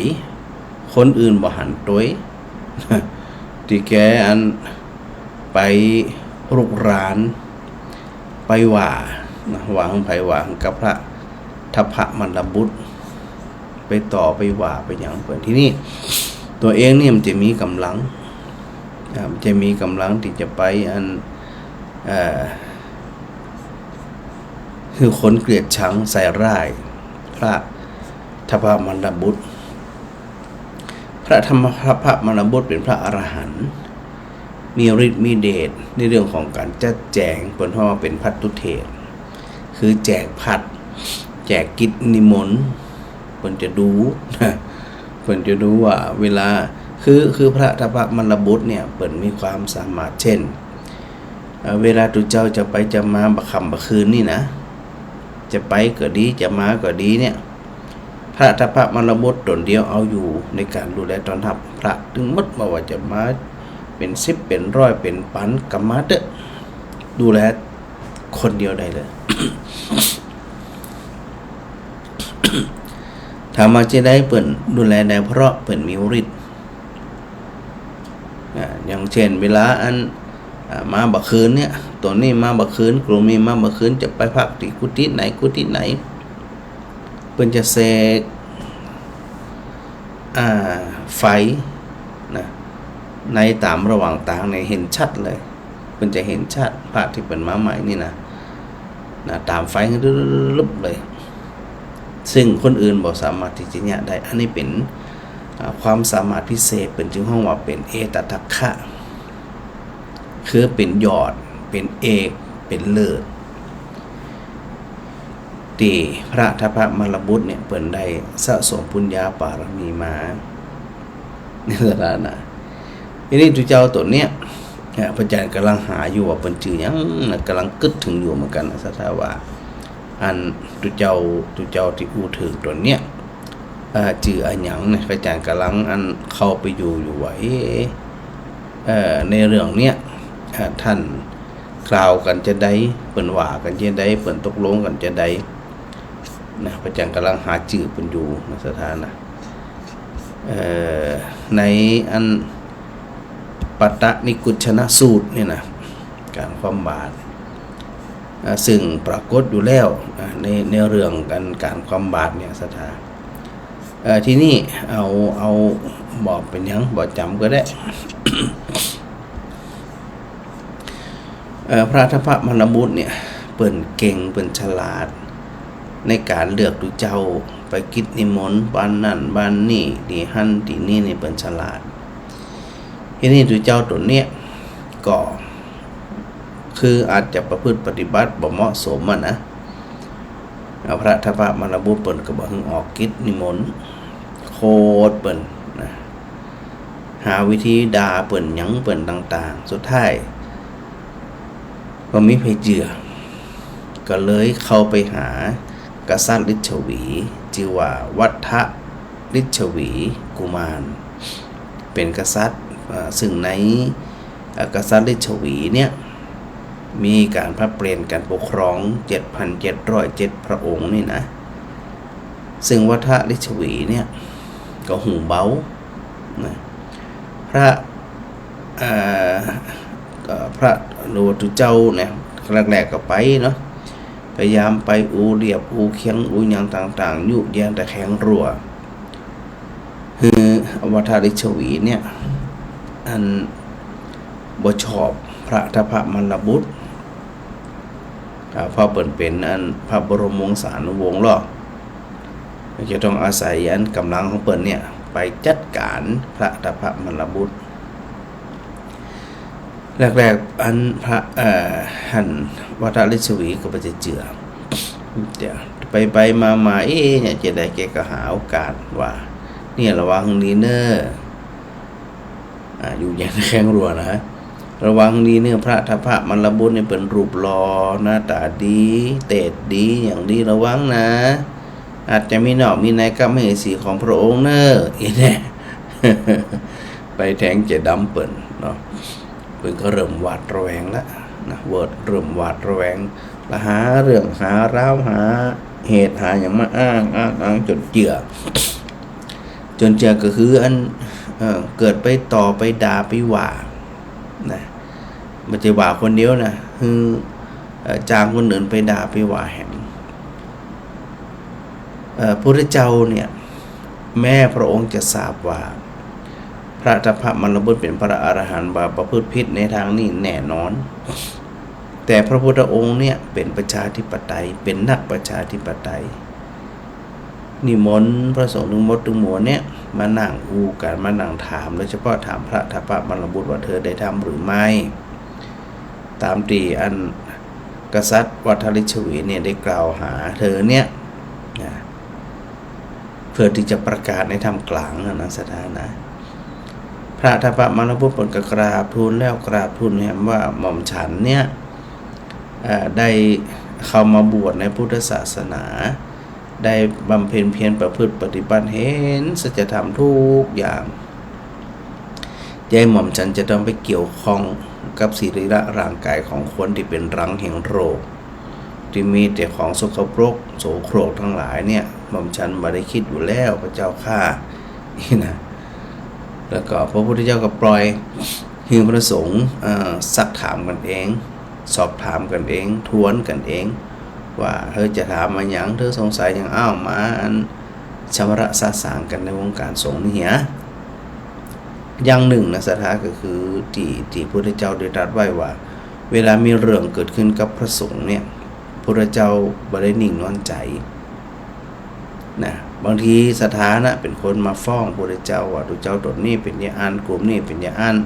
คนอื่นบ่หันตวย ตี้แกอันไปรุกราน ไปว่านะ ว่าหื้อใผ ว่าหื้อกับพระทัพพมัลลบุตร ไปต่อไปว่าไปหยังเปิ้น ตี้นี้ตั๋วเองนี่มันจะมีก๋ำลัง อ่า มันจะมีก๋ำลังตี้จะไปอัน เอ่อ หื้อคนเกลียดชังใส่ร้ายพระทัพพมัลลบุตร พ พระทัพพมรบุตรเป๋นพระอรหันต์ มีฤทธิ์มีเดชในเรื่องของก๋านจัดแจ๋ง เปิ้นฮ้องว่าเป๋นภัตตุเถร คือแจกภัตต์ แจกกิจนิมนต์ เปิ้นจะดู เปิ้นจะดูว่าเวลา คือ คือพระทัพพมรบุตรเนี่ย เปิ้นมีความสามารถ เจ้น เอ่อ เวลาตุ๊เจ้าจะไปจะมาบ่าค่ำบ่าคืนนี่นะ จะไปก็ดี จะมาก็ดีเนี่ย พระทัพพมรบุตรต๋นเดียวเอาอยู่ในก๋านดูแลต้อนฮับพระตึงหมด บ่ว่าจะมาเป๋นสิบ เป๋นร้อย เป๋นปัน ก็มาเต๊อะ ดูแลคนเดียวได้เลย ถามว่าจะใดเปิ้นดูแลได้ เพราะเปิ้นมีฤทธิ์ อ่า อย่างเจ้น เวลาอัน อ่า มาบ่าคืนเนี่ย ต๋นนี้มาบ่าคืน กลุ่มนี้มาบ่าคืน จะไปพักตี้กุฏิไหน กุฏิไหน เปิ้นจะเสก อ่า ไฟนะ ในต๋ามระหว่างตางเนี่ยเห็นชัดเลย เปิ้นจะเห็นชัด พระตี้เปิ้นมาใหม่นี่นะ นะ ต๋ามไฟลึบเลย ซึ่งคนอื่นบ่สามารถตี้จะเยียะได้ อันนี้เป๋น อ่า ความสามารถพิเศษ เปิ้นจึงฮ้องว่าเป๋นเอตทัคคะ คือเป๋นยอด เป๋นเอก เป๋นเลิศ ตี้พระทัพพมรบุตรเนี่ย เปิ้นได้สะสมปุญญาปารมีมา ในสถานะ ทีนี้ตุ๊เจ้าต๋นเนี่ย เนี่ย พระอาจ๋ารย์ก่ำลังหาอยู่ว่าเปิ้นจื้อหยังนะ ก่ำลังกึ๊ดเถิงอยู่เหมือนกั๋นนะ ศรัทธาว่า อันตุ๊เจ้า ตุ๊เจ้าตี้อู้เถิงต๋นเนี่ย เอ่อ จื้ออะหยังเนี่ย พระอาจ๋ารย์ก่ำลังอันเข้าไปอยู่ อยู่ว่า เอ๊ะ เอ่อ ในเรื่องเนี่ย เอ่อ ต้านกล่าวกั๋นจาใด เปิ้นว่ากั๋นจาใด เปิ้นตกลงกั๋นจาใด นะ พระอาจ๋ารย์ก่ำลังหาจื้อเปิ้นอยู่นะ ศรัทธานะ เอ่อ ในอันปัตตนิกุชชนสูตรเนี่ยนะ ก๋านคว่ำบาตร อ่า ซึ่งปรากฏอยู่แล้ว อ่า ใน ในเรื่องก๋าน ก๋านคว่ำบาตรเนี่ย ศรัทธา เอ่อ ทีนี้เอา เอา บ่เป๋นหยัง บ่จ๋ำก็ได้ เอ่อ พระทัพพมรบุตรเนี่ย เปิ้นเก่ง เปิ้นฉลาด ในก๋านเลือกตุ๊เจ้า ไปกิจนิมนต์บ้านนั้นบ้านนี้ ตี้หั้นตี้นี่นี่ เปิ้นฉลาด ทีนี้ตุ๊เจ้าต๋นเนี่ย ก็ คืออาจจะประพฤติปฏิบัติบ่เหมาะสมอะนะ อ่า พระทัพพมรบุตรเปิ้นก็บ่หื้อออกกิจนิมนต์ โขดเปิ้นนะ หาวิธีด่าเปิ้น หยังเปิ้นต่างๆ สุดท้ายบ่มีใผเจื้อ ก็เลยเข้าไปหากษัตริย์ลิชวี จื้อว่าวัทลิชวีกุมาร เป๋นกษัตริย์ อ่า ซึ่งใน อ่า กษัตริย์ลิชวีเนี่ย มีก๋านผลัดเปลี่ยนก๋านปกครอง เจ็ดพันเจ็ดร้อยเจ็ดพระองค์นี่นะ ซึ่งวัทลิชวีเนี่ย ก็หูเบานะ พระ เอ่อ เอ่อ พระหรือว่าตุ๊เจ้าเนี่ย แรกๆ ก็ไปเนาะ พยายามไปอู้เลียบอู้เคียงอู้หยังต่างๆ ยุแยงตะแคงรั้ว หื้อวัทลิชวีเนี่ย อันบ่ชอบพระทัพพมรบุตร อ่า เพราะเปิ้นเป๋นอันพระบรมวงศานุวงศ์ลอ จะต้องอาศัยอันก๋ำลังของเปิ้นเนี่ย ไปจัดก๋านพระทัพพมรบุตร แรกๆ อันพระ เอ่อ หั้นวัทลิชวีก็บ่จะเจื้อ เดี๋ยวไปๆ มาๆ เอ๊ะ เนี่ย จะใดแกก็หาโอกาสว่า เนี่ย ระวังดีเน่อ อ่า อยู่อย่างแข็งรั้วนะ ระวังดีเน่อ พระทัพพมรบุตรเนี่ยเปิ้นรูปหล่อ หน้าต๋าดี เตศดี อย่างดี ระวังนะ อาจจะมีนอกมีในกับมเหสีของพระองค์เน่อ อีเนี่ย ไปแทงใจ๋ดำเปิ้นเนาะ เปิ้นก็เริ่มหวาดระแวงละนะ เวิร์ดเริ่มหวาดระแวง ละหาเรื่องหาราว หาเหตุหาหยังมาอ้าง อ้าง อ้างจ๋นเจื้อ จ๋นเจื้อก็คืออัน เอ่อ เกิดไปต่อไปด่าไปว่านะ บ่ใจ้ว่าคนเดียวนะ คือ เอ่อ จ้างคนอื่นไปด่าไปว่าแหม เอ่อ พุทธเจ้าเนี่ย แม้พระองค์จะทราบว่า พระทัพพมรบุตรเป๋นพระอรหันต์ บ่ประพฤติผิดในตางนี้แน่นอน แต่พระพุทธองค์เนี่ยเป๋นประชาธิปไตย เป๋นนักประชาธิปไตย นิมนต์พระสงฆ์ตึงหมดตึงมวลเนี่ย มานั่งอู้กั๋น มานั่งถาม โดยเฉพาะถามพระทัพพมลบุตรว่าเธอได้ทำหรือไม่ ต๋ามตี้อันกษัตริย์วัทลิชวีเนี่ยได้กล่าวหาเธอเนี่ยนะ เพื่อตี้จะประกาศในถ้ำกลางนะ ศรัทธานะ พระทัพพมลบุตรเปิ้นก็กราบทูลแล้วกราบทูลแหมว่าหม่อมฉันเนี่ย เอ่อ ได้เข้ามาบวชในพุทธศาสนา ได้บำเพ็ญเพียรประพฤติปฏิบัติเห็นสัจธรรมทุกอย่าง อย่าหื้อหม่อมฉันจะต้องไปเกี่ยวข้องกับสรีระร่างกายของคนตี้เป๋นรังแห่งโรค ตี้มีแต่ของสกปรกโสโครกตังหลายเนี่ย หม่อมฉันบ่ได้กึ๊ดอยู่แล้วพระเจ้าข้า นี่นะ แล้วก็พระพุทธเจ้าก็ปล่อยหื้อพระสงฆ์ เอ่อ ซักถามกั๋นเอง สอบถามกั๋นเอง ทวนกั๋นเอง ว่า เฮ้ย จะถามมาหยัง เธอสงสัยหยัง อ้าว มาอันชำระสะสางกั๋นในวงการสงฆ์นี่เหีย อย่างนึ่งนะ ศรัทธา ก็คือตี้ ตี้พุทธเจ้าได้ตรัสไว้ว่า เวลามีเรื่องเกิดขึ้นกับพระสงฆ์เนี่ย พุทธเจ้าบ่ได้นิ่งนอนใจ๋นะ บางทีศรัทธานะเป๋นคนมาฟ้องพุทธเจ้าว่า ตุ๊เจ้าต๋นนี้เป๋นอย่างอั้น กลุ่มนี้เป๋นอย่างอั้น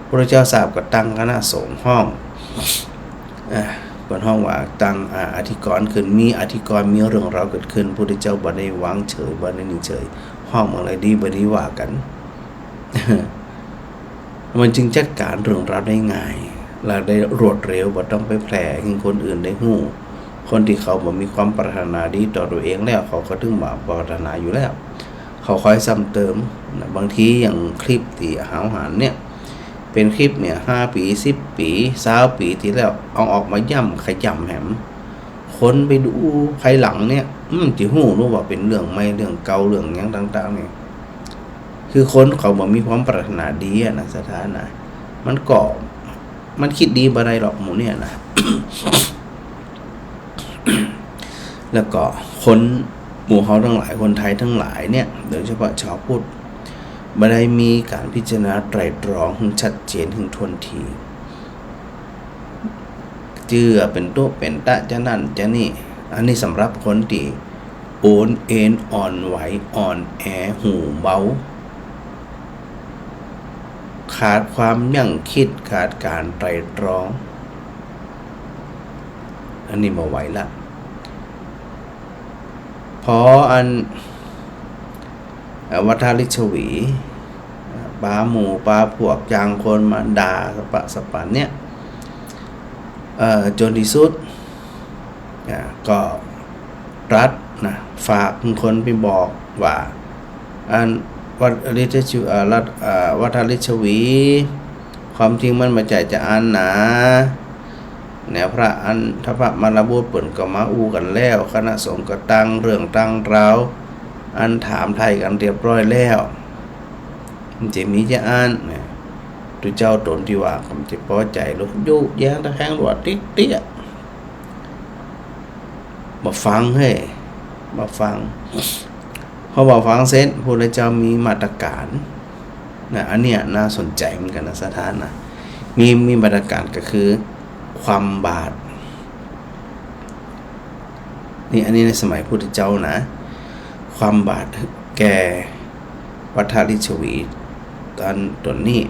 พุทธเจ้าทราบก็ตั้งคณะสงฆ์ฮ้อง อ่า เปิ้นฮ้องว่าตั้ง อ่า อธิกรณ์ขึ้น มีอธิกรณ์ มีเรื่องราวเกิดขึ้น พุทธเจ้าบ่ได้วางเฉย บ่ได้นิ่งเฉย ฮ้องเมื่อใดดีบ่ดีว่ากั๋น มันจึงจัดการเรื่องราวได้ง่าย และได้รวดเร็ว บ่ต้องไปแผ่หื้อคนอื่นได้ฮู้ คนตี้เขาบ่มีความปรารถนาดีต่อตั๋วเองแล้ว เขาก็ตึงบ่ปรารถนาอยู่แล้ว เขาคอยซ้ำเติมนะ บางทีอย่างคลิปตี้เฮาหันเนี่ย เป๋นคลิปเนี่ย ห้าปี๋ สิบปี๋ ซาวปี๋ตี้แล้ว เอาออกมาย้ำขย้ำแหม คนไปดูภายหลังเนี่ย อืม จะฮู้รู้ว่าเป๋นเรื่องใหม่ เรื่องเก่า เรื่องหยังต่างๆ เนี่ย คือคนเขาบ่มีความปรารถนาดีอะนะ ศรัทธานะ มันก็ มันกึ๊ดดีบ่ได้หรอกหมู่เนี่ยนะ แล้วก็คนหมู่เฮาตังหลาย คนไทยตังหลายเนี่ย โดยเฉพาะชาวพุทธ บ่ได้มีการพิจารณาไตร่ตรองหื้อชัดเจนหื้อถ้วนที เจื้อเป๋นตุ๊เป๋นตะจะนั่นจะนี่ อันนี้สำหรับคนตี้โอนเอนอ่อนไหว อ่อนแอ หูเบา ขาดความยั้งคิด ขาดการไตร่ตรอง อันนี้บ่ไหวละ พออัน เอ่อ วัทลิชวี ปาหมู่ปาพวก จ้างคนมาด่าสะปะสะปันเนี่ย เอ่อ จ๋นตี้สุด อ่า ก็ตรัสนะ ฝากคนไปบอกว่า อันวัทลิชวี เอ่อ รัต เอ่อ วัทลิชวี ความจริงมันบ่ใจ้จะอั้นนา แนวพระอันทัพพมลบุตรเปิ้นก็มาอู้กั๋นแล้ว คณะสงฆ์ก็ตั้งเรื่องตั้งราว อันถามไถ่กั๋นเรียบร้อยแล้ว มันจะมีจะอั้นนะ ตุ๊เจ้าต๋นตี้ว่าก็บ่จะปอใจ๋ ลุกยุแยงตะแคงหลวดติ๊กเตี้ย บ่ฟังเฮ้ย บ่ฟัง พอบ่ฟังเสร็จ พุทธเจ้ามีมาตรการนะ อันเนี้ยน่าสนใจ๋เหมือนกั๋นนะ ศรัทธานะ มี มีมาตรการก็คือคว่ำบาตร นี่ อันนี้ในสมัยพุทธเจ้านะ คว่ำบาตรแก่วัทลิชวีต๋น ต๋นนี้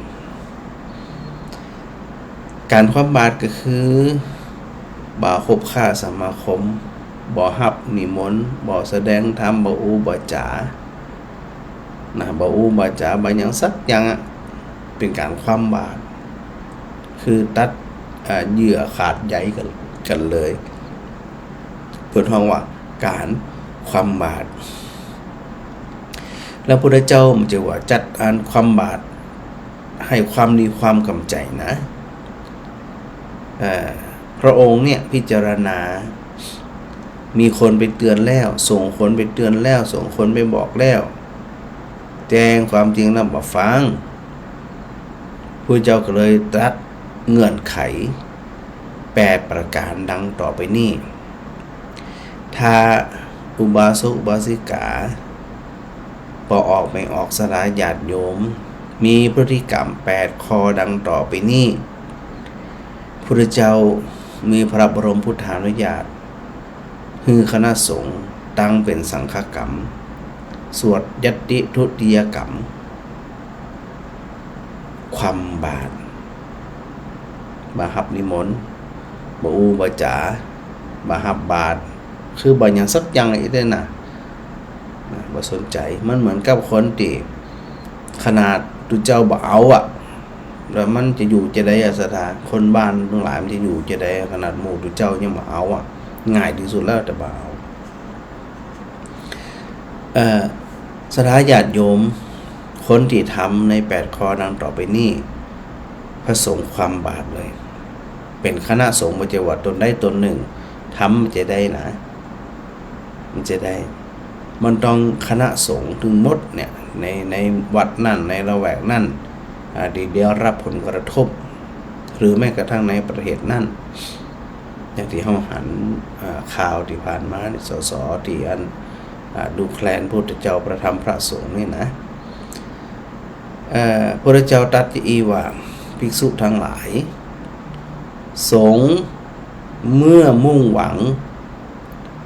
การคว่ำบาตรก็คือ บ่คบค้าสมาคม บ่ฮับนิมนต์ บ่แสดงธรรม บ่อู้บ่จ๋า นะ บ่อู้บ่จ๋า บ่หยังสักอย่างอะ เป๋นการคว่ำบาตร คือตัด อ่า เยื่อขาดใยกั๋น กั๋นเลย เปิ้นฮ้องว่าการคว่ำบาตร แล้วพุทธเจ้ามันจะว่าจัดอันคว่ำบาตร หื้อความดีความกำใจ๋นะ เอ่อ พระองค์เนี่ยพิจารณา มีคนไปเตือนแล้ว ส่งคนไปเตือนแล้ว ส่งคนไปบอกแล้ว แจ้งความจริงแล้วบ่ฟัง พุทธเจ้าก็เลยตรัสเงื่อนไขแปดประการดังต่อไปนี้ ถ้าอุบาสกอุบาสิกา ป้อออกแม่ออก ศรัทธาญาติโยม มีพฤติกรรมแปดข้อดังต่อไปนี้ พุทธเจ้ามีพระบรมพุทธานุญาต หื้อคณะสงฆ์ ตั้งเป๋นสังฆกรรม สวดยัตติทุติยกรรม คว่ำบาตร บ่ฮับนิมนต์ บ่อู้บ่จ๋า บ่ฮับบาตร คือบ่หยังสักอย่างเลยเด้อนะ นะ บ่สนใจ๋ มันเหมือนกับคนตี้ ขนาดตุ๊เจ้าบ่เอาอะ แล้วมันจะอยู่จะใดอะ ศรัทธา คนบ้านตังหลายมันจะอยู่จะใดอะ ขนาดหมู่ตุ๊เจ้ายังบ่เอาอะ ง่ายตี้สุดแล้วแต่บ่เอา เอ่อ ศรัทธาญาติโยม คนตี้ทำในแปดข้อดังต่อไปนี้ พระสงฆ์คว่ำบาตรเลย เป๋นคณะสงฆ์ บ่ใจ้ว่าตนใดตนนึ่งทำ บ่ใจ้ได้นะ บ่ใจ้ได้ มันต้องคณะสงฆ์ตึงหมดเนี่ย ใน ในวัดนั้น ในละแวกนั้น อ่า ตี้ได้ฮับผลกระทบ หรือแม้กระทั่งในประเทศนั้น อย่างตี้เฮาหัน อ่า ข่าวตี้ผ่านมาเนี่ย สส ตี้อัน อ่า ดูแคลนพุทธเจ้าพระธรรมพระสงฆ์นี่นะ เอ่อ พุทธเจ้าตรัสจะอี้ว่า ภิกษุทั้งหลาย สงฆ์เมื่อมุ่งหวัง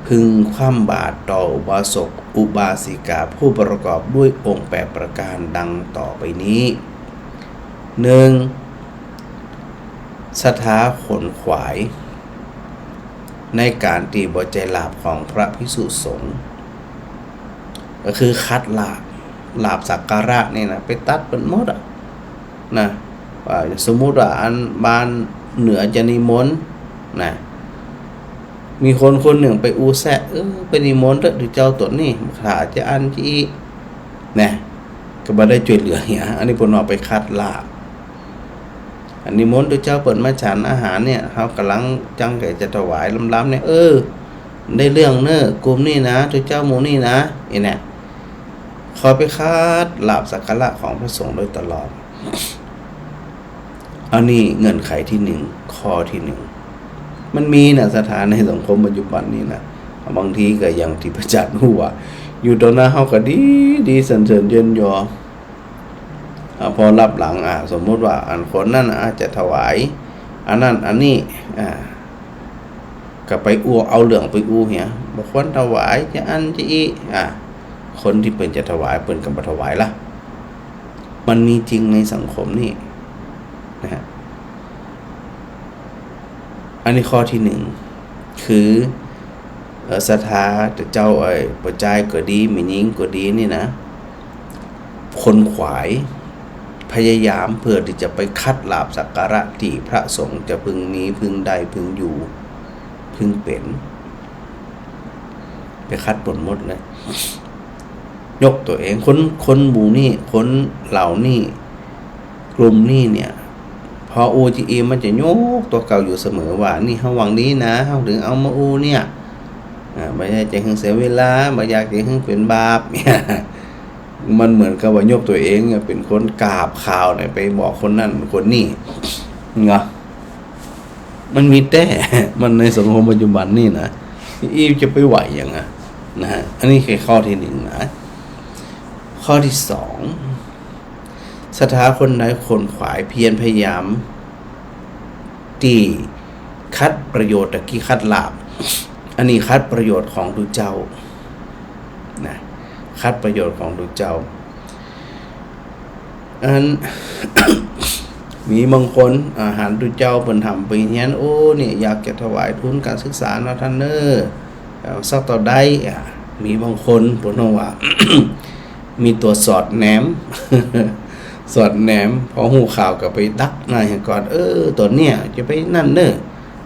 พึงคว่ำบาตรต่ออุบาสกอุบาสิกาผู้ประกอบด้วยองค์แปดประการดังต่อไปนี้ หนึ่ง ศรัทธาขนขวาย ในก๋านตี้บ่ใจ้ลาภของพระภิกษุสงฆ์ ก็คือขัดลาภ ลาภสักการะนี่นะ ไปตัดเปิ้นหมดอะ นะ ว่าสมมุติว่าอันบ้านเหนือจะนิมนต์นะ มีคนคนนึ่งไปอู้แซะ เออ ไปนิมนต์เต๊อะ ตุ๊เจ้าต๋นนี้ ถ้าจะอั้นจะอี้ นะ ก็บ่ได้จ้วยเหลือเหีย อันนี้เปิ้นว่าไปขัดลาภ อันนิมนต์ตุ๊เจ้าเปิ้นมาฉันอาหารเนี่ย เฮาก่ำลังจังใจ๋จะถวายลำๆ เนี่ย เออ ได้เรื่องเน้อ กลุ่มนี้นะ ตุ๊เจ้าหมู่นี้นะ อี้เนี่ย คอยไปขัดลาภสักการะของพระสงฆ์โดยตลอด อันนี้เงื่อนไขตี้หนึ่ง ข้อตี้หนึ่ง มันมีนะ ศรัทธา ในสังคมปัจจุบันนี้นะ บางทีก็อย่างตี้พระอาจารย์ฮู้ว่า อยู่ต่อหน้าเฮาก็ดี ดีสรรเสริญเยินยอ อ่า พอลับหลัง อ่า สมมุติว่าอันคนนั้นอาจจะถวาย อันนั้นอันนี้ อ่า ก็ไปอู้ เอาเรื่องไปอู้เหีย บ่ควรถวาย จะอั้นจะอี้ อ่า คนตี้เปิ้นจะถวาย เปิ้นก็บ่ถวายละ มันมีจริงในสังคมนี้นะฮะ อันนี้ข้อตี้หนึ่ง คือ เอ่อ ศรัทธาเจ้า เอ่อ ป้อจายก็ดี แม่ญิงก็ดีนี่นะ ขนขวาย พยายามเพื่อตี้จะไปขัดลาภสักการะตี้พระสงฆ์จะพึงมี พึงได้ พึงอยู่ พึงเป๋น ไปขัดเปิ้นหมดเลย ยกตั๋วเอง คน คนหมู่นี้ คนเหล่านี้ กลุ่มนี้เนี่ย พออู้จะอี้มันจะยกตั๋วเก่าอยู่เสมอว่า นี่เฮาหวังดีนะ เฮาเถิงเอามาอู้เนี่ย อ่า บ่อยากจะหื้อเสียเวลา บ่อยากจะหื้อเป๋นบาป เนี่ย มันเหมือนกับว่ายกตั๋วเองเนี่ยเป๋นคนกาบข่าวเนี่ย ไปบอกคนนั้นคนนี้ เนาะ มันมีแต๊ มันในสังคมปัจจุบันนี้นะ อี้จะไปไหวหยังอะนะฮะ อันนี้คือข้อตี้หนึ่งนะ ข้อตี้สอง ศรัทธาคนใดขนขวายเพียรพยายาม ตี้ขัดประโยชน์ ตะกี้ขัดลาภ อันนี้ขัดประโยชน์ของตุ๊เจ้านะ ขัดประโยชน์ของตุ๊เจ้า อัน มีบางคน อ่า หันตุ๊เจ้าเปิ้นทำไปเฮียน โอ้ เนี่ย อยากจะถวายทุนการศึกษาเนาะต้านเน้อ เอาสักเต้าใด อ่า มีบางคนเปิ้นว่า มีตั๋วสอดแนม สอดแนม พอฮู้ข่าวก็ไปดักหน้าเหียก่อน เออ ตั๋วเนี่ยจะไปนั่นเน้อ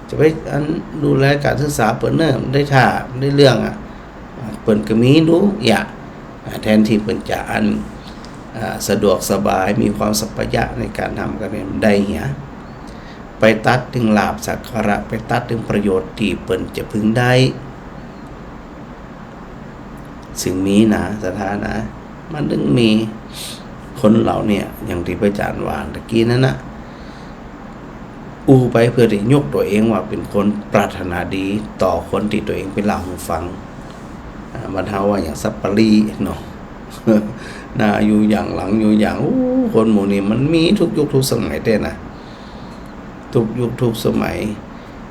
จะไปอันดูแลการศึกษาเปิ้นเน้อ ได้ท่า ได้เรื่องอะ เปิ้นก็มีดู อย่า อ่า แทนตี้เปิ้นจะอัน อ่า สะดวกสบาย มีความสัปปะยะในก๋านทำก๋านเรียนได้เหีย ไปตัดเถิงลาภสักการะ ไปตัดเถิงประโยชน์ตี้เปิ้นจะพึงได้ ซึ่งมีนะ ศรัทธานะ มันเถิงมี คนเหล่าเนี่ย อย่างตี้พระอาจารย์ว่าตะกี้นั้นนะ อู้ไปเพื่อตี้ยกตั๋วเองว่าเป๋นคนปรารถนาดีต่อคนตี้ตั๋วเองไปเล่าหื้อฟัง อ่า บ้านเฮาว่าหยังสัปปะรีเนาะ หน้าอยู่หยังหลังอยู่หยัง โอ้ คนหมู่นี้มันมีทุกยุคทุกสมัยแต๊นะ ทุกยุคทุกสมัย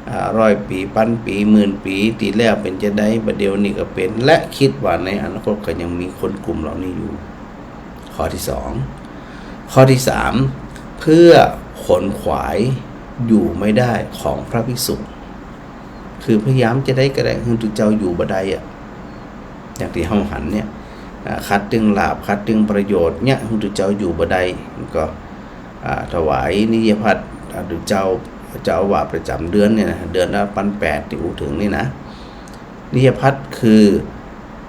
อ่า ร้อยปี๋ ปันปี๋ หมื่นปี๋ ตี้แล้วเป๋นจาใด บ่าเดี่ยวนี้ก็เป๋น และกึ๊ดว่าในอนาคตก็ยังมีคนกลุ่มเหล่านี้อยู่ ข้อตี้สอง ข้อตี้สาม เพื่อขนขวายอยู่ไม่ได้ของพระภิกษุ คือพยายามจาใดก็ได้หื้อตุ๊เจ้าอยู่บ่ได้อะ อย่างตี้เฮาหันเนี่ย อ่า ขัดเตื้องลาภ ขัดเตื้องประโยชน์เนี่ย หื้อตุ๊เจ้าอยู่บ่ได้ ก็ อ่า ถวายนิยพัตตา อ่า ตุ๊เจ้า เจ้าอาวาสประจ๋ำเดือนเนี่ยนะ เดือนละปันแปดตี้อู้เถิงนี่นะ นิยพัตตาคือ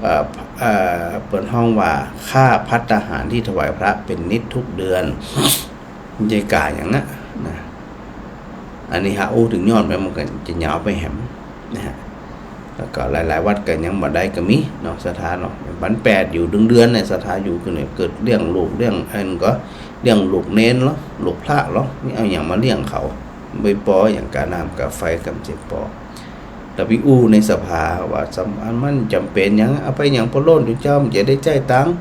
เอ่อ เอ่อ เปิ้นฮ้องว่าค่าภัตตาหารตี้ถวายพระเป๋นนิตย์ทุกเดือน มันจะก๋าอย่างนั้นนะ อันนี้หากอู้เถิงย้อนไปมันก็จะยาวไปแหมนะฮะ แล้วก็หลายๆ วัดก็ยังบ่ได้ก็มีเนาะ ศรัทธาเนาะ ปันแปดอยู่เดือนๆ เนี่ย ศรัทธาอยู่ คือเนี่ย เกิดเลี้ยงลูกเลี้ยงอันก็เลี้ยงลูกเณรเหรอ ลูกพระเหรอ นี่เอาหยังมาเลี้ยงเขา บ่ปออย่างก๋าน้ำก๋าไฟก็บ่ปอ แต่ไปอู้ในสภาว่าสำ อันมันจ๋ำเป๋นหยัง เอาไปหยังปะโล่น ตุ๊เจ้ามันจะได้ใจ๊ตังค์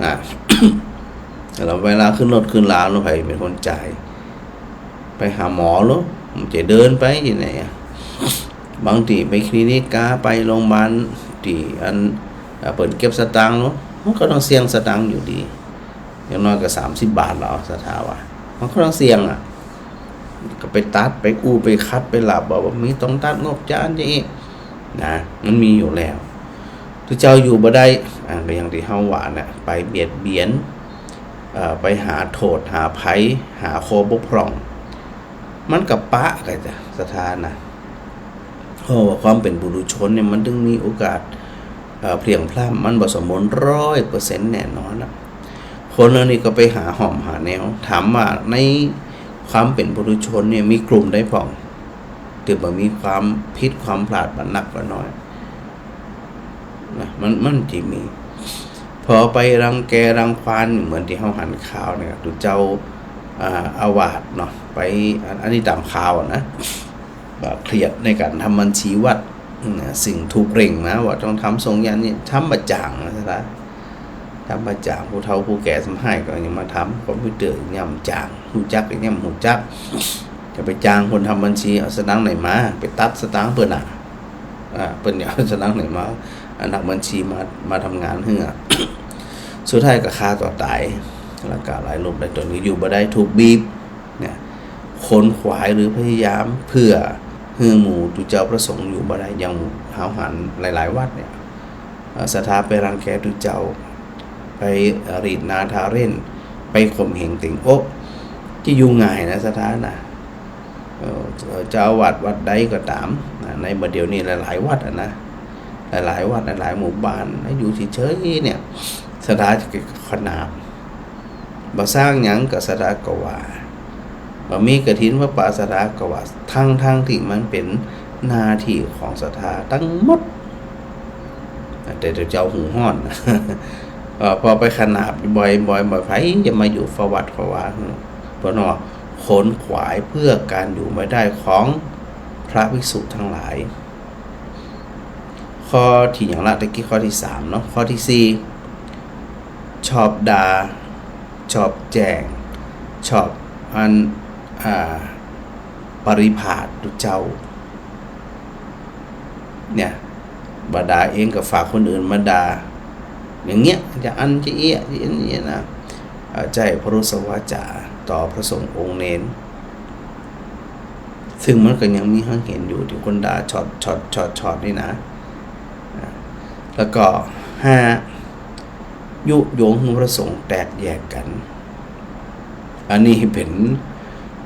อ่ะ แล้วเวลาขึ้นรถขึ้นลาเนาะ ใผเป๋นคนจ่าย ไปหาหมอเหรอ มันจะเดินไปตี้ไหนอะ บางตี้ไปคลินิกกา ไปโรงพยาบาลตี้อัน เอ่อ เปิ้นเก็บสตางค์เหรอ มันก็ต้องเสี่ยงสตางค์อยู่ดี อย่างน้อยก็สามสิบบาทแล้ว ศรัทธาว่า มันก็ต้องเสี่ยงอะ ก็ไปตัด ไปอู้ ไปขัด ไปลาบ บอกว่ามีต้องตัดงบจาอั้นจาอี้ นะ มันมีอยู่แล้ว ตุ๊เจ้าอยู่บ่ได้ อ่า ก็อย่างตี้เฮาว่าน่ะ ไปเบียดเบียน เอ่อ ไปหาโต้ษ หาภัย หาข้อบกพร่อง มันก็ปะกั๋นจ้ะ ศรัทธานะ เพราะว่าความเป๋นปุถุชนเนี่ย มันเถิงมีโอกาส เอ่อ เพลียงพล้ำ มันบ่สมบูรณ์ร้อยเปอร์เซ็นต์แน่นอนนะ คนเหล่านี้ก็ไปหาฮ่อมหาแนว ถามว่าในความเป๋นปุถุชนเนี่ย มีกลุ่มใดพ่อง ตี้บ่มีความผิดความพลาดบ่นักบ่น้อย นะ มัน มันจะมี พอไปรังแกรังควาน เหมือนตี้เฮาหันข่าวเนี่ย ตุ๊เจ้า อ่า อาวาสเนาะ ไป อัน อันนี้ต๋ามข่าวนะ ว่าเครียดในก๋านทำบัญชีวัด อืม ซึ่งถูกเร่งมาว่าต้องทำส่งอย่างนี้ ทำบ่จ่างนะ ศรัทธา ทำบ่จ่าง ผู้เฒ่าผู้แก่ส่ำฮ้ายก็ยังมาทำคอมพิวเตอร์ ยังบ่จ่าง ฮู้จักก็ยังบ่ฮู้จัก จะไปจ้างคนทำบัญชี เอาสตางค์ไหนมา ไปตัดสตางค์เปิ้นน่ะ อ่า เปิ้นจะเอาสตางค์ไหนมา อ่า นักบัญชีมา มาทำงานหื้อ สุดท้ายก็ฆ่าตั๋วต๋าย แล้วก็หลายรูปหลายต๋น ก็อยู่บ่ได้ ถูกบีบ เนี่ย ขนขวายหรือพยายามเพื่อหื้อหมู่ตุ๊เจ้าพระสงฆ์อยู่บ่ได้ อย่างหมู่เฮาหันหลายๆ วัดเนี่ย เอ่อ ศรัทธาไปรังแกตุ๊เจ้า ไปหรีดหน้าถ่าเร่น ไปข่มเหงเต็งอก จะอยู่ง่ายนะ ศรัทธานะ เอ่อ เจ้าอาวาสวัดใดก็ต๋ามนะ ในบ่าเดี่ยวนี้หลายๆ วัดอะนะ หลายๆ วัด หลายๆ หมู่บ้านนะ อยู่เฉยๆ เนี่ย ศรัทธาจะขนาบ บ่สร้างหยังก็ศรัทธาก็ว่า บ่มีกฐินผ้าป่าศรัทธาก็ว่า ทั้งๆ ตี้มันเป๋นหน้าตี้ของศรัทธาตังหมด แต่ตุ๊เจ้าหูฮ้อน เอ่อ พอไปขนาบบ่อยๆ บ่อยๆ ใผจะมาอยู่เฝ้าวัดเฝ้าวา เปิ้นว่าขนขวายเพื่อก๋านอยู่ไม่ได้ของพระภิกษุทั้งหลาย ข้อตี้หยังละ ตะกี้ข้อตี้สามเนาะ ข้อตี้สี่ ชอบด่า ชอบแจ้ง ชอบอัน อ่า ปริพาทตุ๊เจ้า เนี่ย บ่ด่าเองก็ฝากคนอื่นมาด่า อย่างเงี้ย จะอั้นจะเอี้ยะ จะอั้นจะเอี้ยะนะ อ่า ใจ๊พรุสวาจาต่อพระสงฆ์องค์เณร ซึ่งมันก็ยังมีหื้อหันอยู่ตี้คนด่าชอด ชอด ชอด ชอดนี่นะ อ่า แล้วก็ห้า ยุยงหื้อพระสงฆ์แตกแยกกั๋น อันนี้เป๋น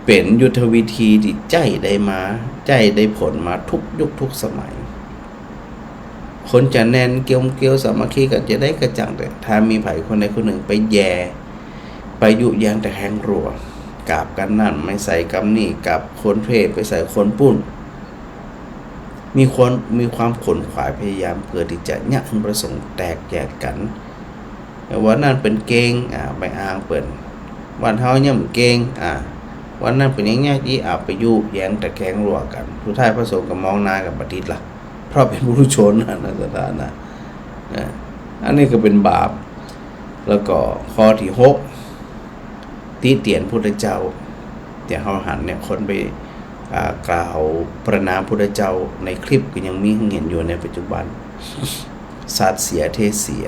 เป๋นยุทธวิธีตี้ใจ๊ได้มา ใจ๊ได้ผลมาทุกยุคทุกสมัย คนจะแน่นเกลียวเกลียวสามัคคีกั๋นจาใดก็จังเต๊อะ ถ้ามีใผคนใดคนนึ่งไปแย่ ไปยุแยงตะแคงรั้ว กราบกั๋นนั่นไม่ใส่กำนี่ กราบคนเพ่ไปใส่คนปู้น มีคน มีความขนขวายพยายามเปื้อตี้จะเยียะหื้อพระสงฆ์แตกแยกกั๋น วัดนั้นเป๋นเกง อ่า ไปอ้างเปิ้น วัดเฮายังบ่เกง อ่า วัดนั้นเป๋นอย่างเงี้ยอี้ อ่า ไปยุแยงตะแคงรั้วกั๋น สุดท้ายพระสงฆ์ก็มองหน้ากั๋นบ่ติดละ เพราะเป๋นปุถุชนนะ ศรัทธานะ อ่า อันนี้ก็เป๋นบาป แล้วก็ข้อตี้หก ติเตียนพุทธเจ้า ตี้เฮาหันเนี่ย คนไป เอ่อ อ่า กล่าวประณามพุทธเจ้าในคลิปก็ยังมีหื้อหันอยู่ในปัจจุบัน สาดเสียเทเสีย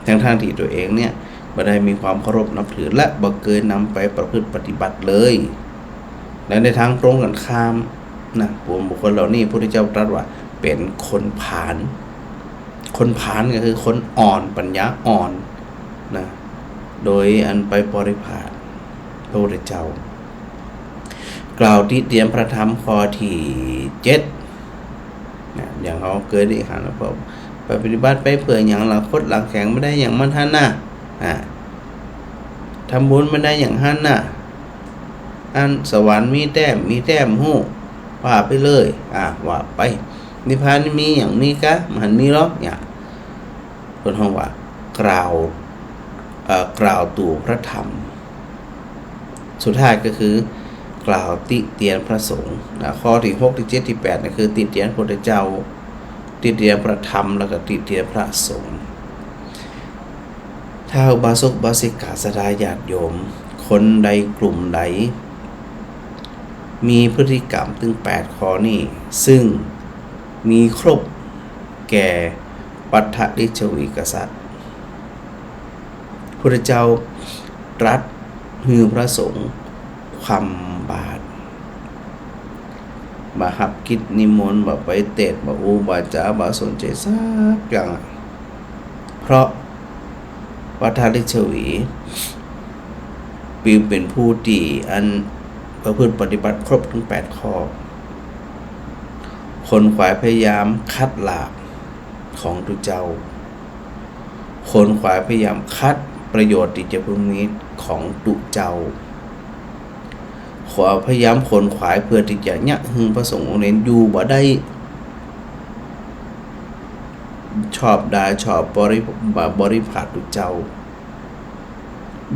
ทั้งๆ ตี้ตั๋วเองเนี่ยบ่ได้มีความเคารพนับถือ และบ่เกยนำไปประพฤติปฏิบัติเลย และในทางตรงกันข้ามนะ กลุ่มบุคคลเหล่านี้พุทธเจ้าตรัสว่าเป๋นคนผาล คนผาลก็คือคนอ่อน ปัญญาอ่อนนะ โดยอันไปบริพาทพระพุทธเจ้า กล่าวติเตียนพระธรรมข้อตี้เจ็ดนะ อย่างเฮาเกยได้หันแล้ว ไปปฏิบัติไปเปื้อหยัง หลังคดหลังแข็ง บ่ได้หยังหั้นนา อ่า ทำบุญบ่ได้หยังหั้นนา อันสวรรค์มีแต้ม มีแต้มฮู้ ว่าไปเลย อ่า ว่าไป นิพพานมีหยังมีกา บ่หันมีหรอก เนี่ย เปิ้นฮ้องว่ากล่าว เอ่อ กล่าวตู่พระธรรม สุดท้ายก็คือกล่าวติเตียนพระสงฆ์นะ ข้อตี้หก ตี้เจ็ด ตี้แปด นี่คือติเตียนพระพุทธเจ้า ติเตียนพระธรรม แล้วก็ติเตียนพระสงฆ์ ถ้าอุบาสกอุบาสิกา ศรัทธาญาติโยม คนใดกลุ่มใด มีพฤติกรรมตึงแปดข้อนี้ ซึ่งมีครบแก่ปัทลิชวีกษัตริย์ พุทธเจ้าตรัสหื้อพระสงฆ์คว่ำบาตร บ่ฮับกิจนิมนต์ บ่ไปเตศน์ บ่อู้บ่จ๋า บ่สนใจ๋สักอย่าง เพราะปัทลิชวี เป๋น เป๋นผู้ตี้อันประพฤติปฏิบัติครบตึงแปดข้อ ขนขวายพยายามขัดหลาบของตุ๊เจ้า ขนขวายพยายามขัดประโยชน์ตี้จะพึงมีของตุ๊เจ้า ขวายพยายามขนขวายเปื้อตี้จะเยียะหื้อพระสงฆ์องค์เณรอยู่บ่ได้ ชอบด่า ชอบบริ บริพาทตุ๊เจ้า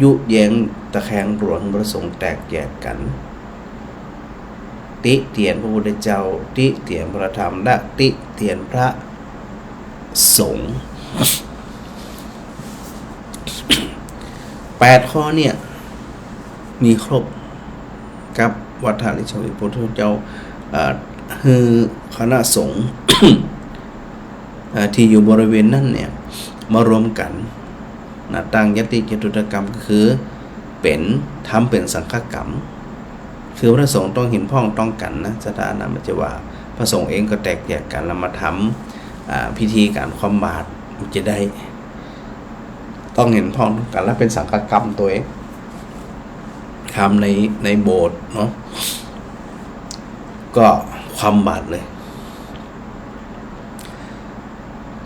ยุแยงตะแคงตั๋วหื้อพระสงฆ์แตกแยกกั๋น ติเตียนพระพุทธเจ้า ติเตียนพระธรรม และติเตียนพระสงฆ์ แปดข้อเนี่ย มีครบกับวัทลิชวี พุทธเจ้า เอ่อ หื้อคณะสงฆ์ เอ่อ ตี้อยู่บริเวณนั้นเนี่ย มารวมกั๋นนะ ตั้งยติจตุตกรรม ก็คือเป๋น ทำเป๋นสังฆกรรม คือพระสงฆ์ต้องเห็นพ้องต้องกั๋นนะ ศรัทธานะ บ่ใจ้ว่าพระสงฆ์เองก็แตกแยกกั๋น แล้วมาทำ อ่า พิธีก๋านคว่ำบาตร บ่ใจ้ ต้องเห็นพ้องต้องกั๋น แล้วเป๋นสังฆกรรมตวย ทำใน ในโบสถ์เนาะ ก็คว่ำบาตรเลย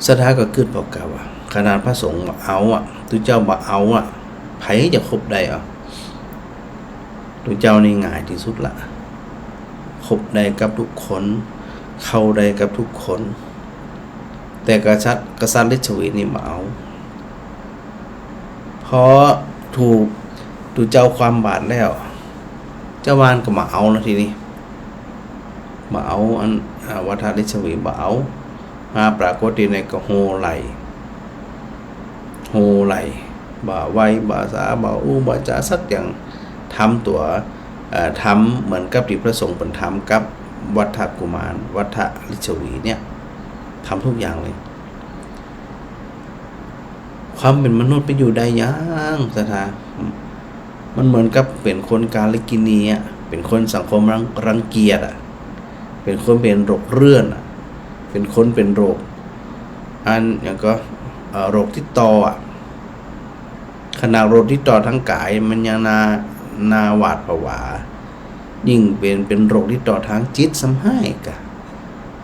ศรัทธาก็กึ๊ดเป๋ากาว่า ขนาดพระสงฆ์บ่เอาอะ ตุ๊เจ้าบ่เอาอะ ใผจะคบได้อะ ตุ๊เจ้านี่ง่ายตี้สุดละ คบได้กับทุกคน เข้าได้กับทุกคน แต่กษัตริย์ กษัตริย์ลิชวีนี่บ่เอา พอถูกตุ๊เจ้าคว่ำบาตรแล้ว เจ้าบ้านก็บ่เอาแล้วทีนี้ บ่เอาอัน อ่า วัทลิชวีบ่เอา มาปรากฏตี้ไหนก็โห่ไล่ โห่ไล่ บ่ไหว้บ่สา บ่อู้บ่จ๋าสักอย่าง ทำตั๋ว เอ่อ ทำเหมือนกับตี้พระสงฆ์เปิ้นทำกับวัทกุมาร วัทลิชวีเนี่ย ทำทุกอย่างเลย ความเป๋นมนุษย์ไปอยู่ได้หยัง ศรัทธา มันเหมือนกับเป๋นคนกาลกิณีอะ เป๋นคนสังคมรัง รังเกียจอะ เป๋นคนเป๋นโรคเรื้อนอะ เป๋นคนเป๋นโรค อันหยังก็ เอ่อ โรคติดต่ออะ ขนาดโรคติดต่อตางก๋ายมันยังน่า น่าหวาดผวา ยิ่งเป๋น เป๋นโรคติดต่อตางจิตซ้ำฮ้ายกา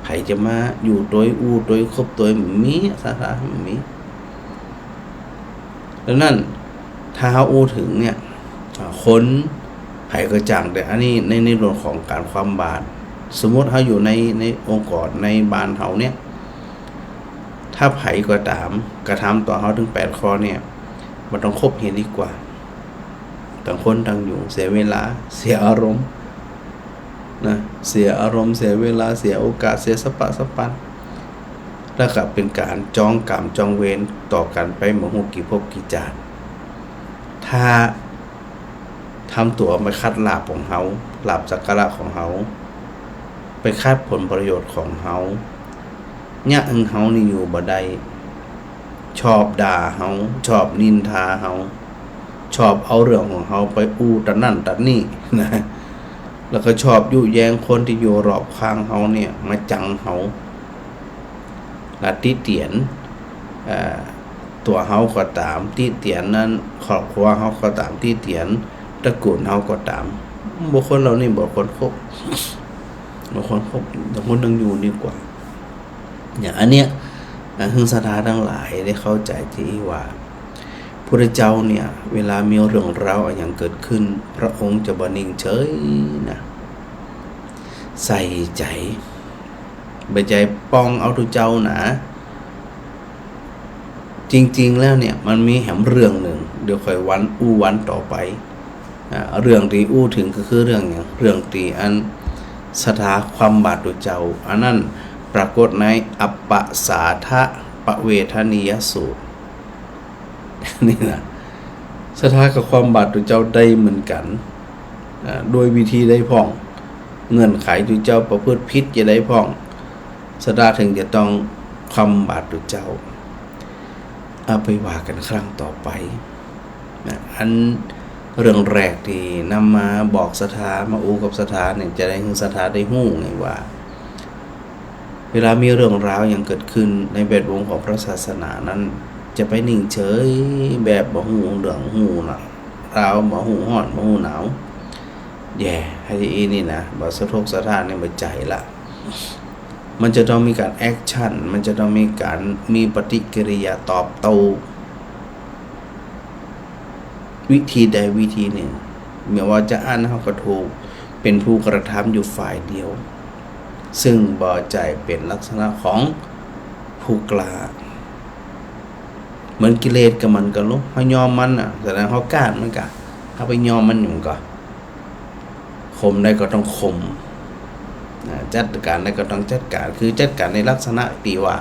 ใผจะมาอยู่ตวย อู้ตวย คบตวย บ่มี ศรัทธา บ่มี ดังนั้น ถ้าเฮาอู้เถิงเนี่ย อ่า คนใผก็จ่าง แต่อันนี้ใน ในเรื่องของก๋านคว่ำบาตร สมมุติเฮาอยู่ใน ในองค์กร ในบ้านเฮาเนี่ย ถ้าใผก็ต๋าม กระทำต่อเฮาเถิงแปดข้อเนี่ย บ่ต้องคบเหียดีกว่า ต่างคนต่างอยู่ เสียเวลา เสียอารมณ์ นะ เสียอารมณ์ เสียเวลา เสียโอกาส เสียสะป๊ะสะปัน แล้วก็เป๋นก๋านจองกรรมจองเวรต่อกั๋นไปบ่ฮู้กี่ภพกี่จาติ ถ้า ทำตั๋วไปขัดลาภของเฮา ลาภสักการะของเฮา ไปขัดผลประโยชน์ของเฮา เยียะหื้อเฮานี่อยู่บ่ได้ ชอบด่าเฮา ชอบนินทาเฮา ชอบเอาเรื่องของเฮาไปอู้ตะนั่นตะนี่นะ แล้วก็ชอบยุแยงคนตี้อยู่รอบข้างเฮาเนี่ยมาจังเฮา และติเตียน เอ่อ ตั๋วเฮาก็ต๋าม ติเตียนนั้น ครอบครัวเฮาก็ต๋าม ติเตียนตระกูลเฮาก็ต๋าม บุคคลเหล่านี้บ่ควรคบ บ่ควรคบ อย่าควรนั่งอยู่ดีกว่า เนี่ย อันเนี้ย อ่า หื้อศรัทธาตังหลายได้เข้าใจ๋ตี้ว่า พุทธเจ้าเนี่ย เวลามีเรื่องราวอะหยังเกิดขึ้น พระองค์จะบ่นิ่งเฉยนะ ใส่ใจ๋ บ่ใจ้ปองเอาตุ๊เจ้านะ จริงๆ แล้วเนี่ย มันมีแหมเรื่องนึ่ง เดี๋ยวค่อยวันอู้วันต่อไป อ่า เรื่องตี้อู้เถิงก็คือเรื่องหยัง เรื่องตี้อันศรัทธาคว่ำบาตรตุ๊เจ้า อันนั้นปรากฏในอัปปสาทะปเวทนียสูตร นี่นะ ศรัทธากับคว่ำบาตรตุ๊เจ้าได้เหมือนกั๋น อ่า โดยวิธีใดพ่อง เงื่อนไขตุ๊เจ้าประพฤติผิดจะใดพ่อง ศรัทธาเถิงจะต้องคว่ำบาตรตุ๊เจ้า เอาไปว่ากั๋นครั้งต่อไปนะ อันเรื่องแรกตี้นำมาบอกศรัทธา มาอู้กับศรัทธาเนี่ย จะได้หื้อศรัทธาได้ฮู้ไงว่า เวลามีเรื่องราวอะหยังเกิดขึ้นในแวดวงของพระศาสนานั้น จะไปนิ่งเฉยแบบบ่ฮู้เรื่องฮู้นะ ราวบ่ฮู้ฮ้อนบ่ฮู้หนาว แย่ ไอ้ตี้อี้นี่นะ บ่สะทกสะท้านนี่บ่ใจ้ละ มันจะต้องมีก๋านแอ็กชัน มันจะต้องมีก๋านมีปฏิกิริยาตอบโต้ วิธีใดวิธีนึ่ง แม้ว่าจะอั้นเฮาก็ถูก เป๋นผู้กระทำอยู่ฝ่ายเดียว ซึ่งบ่ใจ้เป๋นลักษณะของผู้กล้า เหมือนกิเลสกับมันก็ลุก เฮายอมมันน่ะ แสดงเฮาก้านมันก่า เฮาไปยอมมันอยู่ก่อ ข่มได้ก็ต้องข่ม นะ จัดก๋านได้ก็ต้องจัดก๋าน คือจัดก๋านในลักษณะตี้ว่า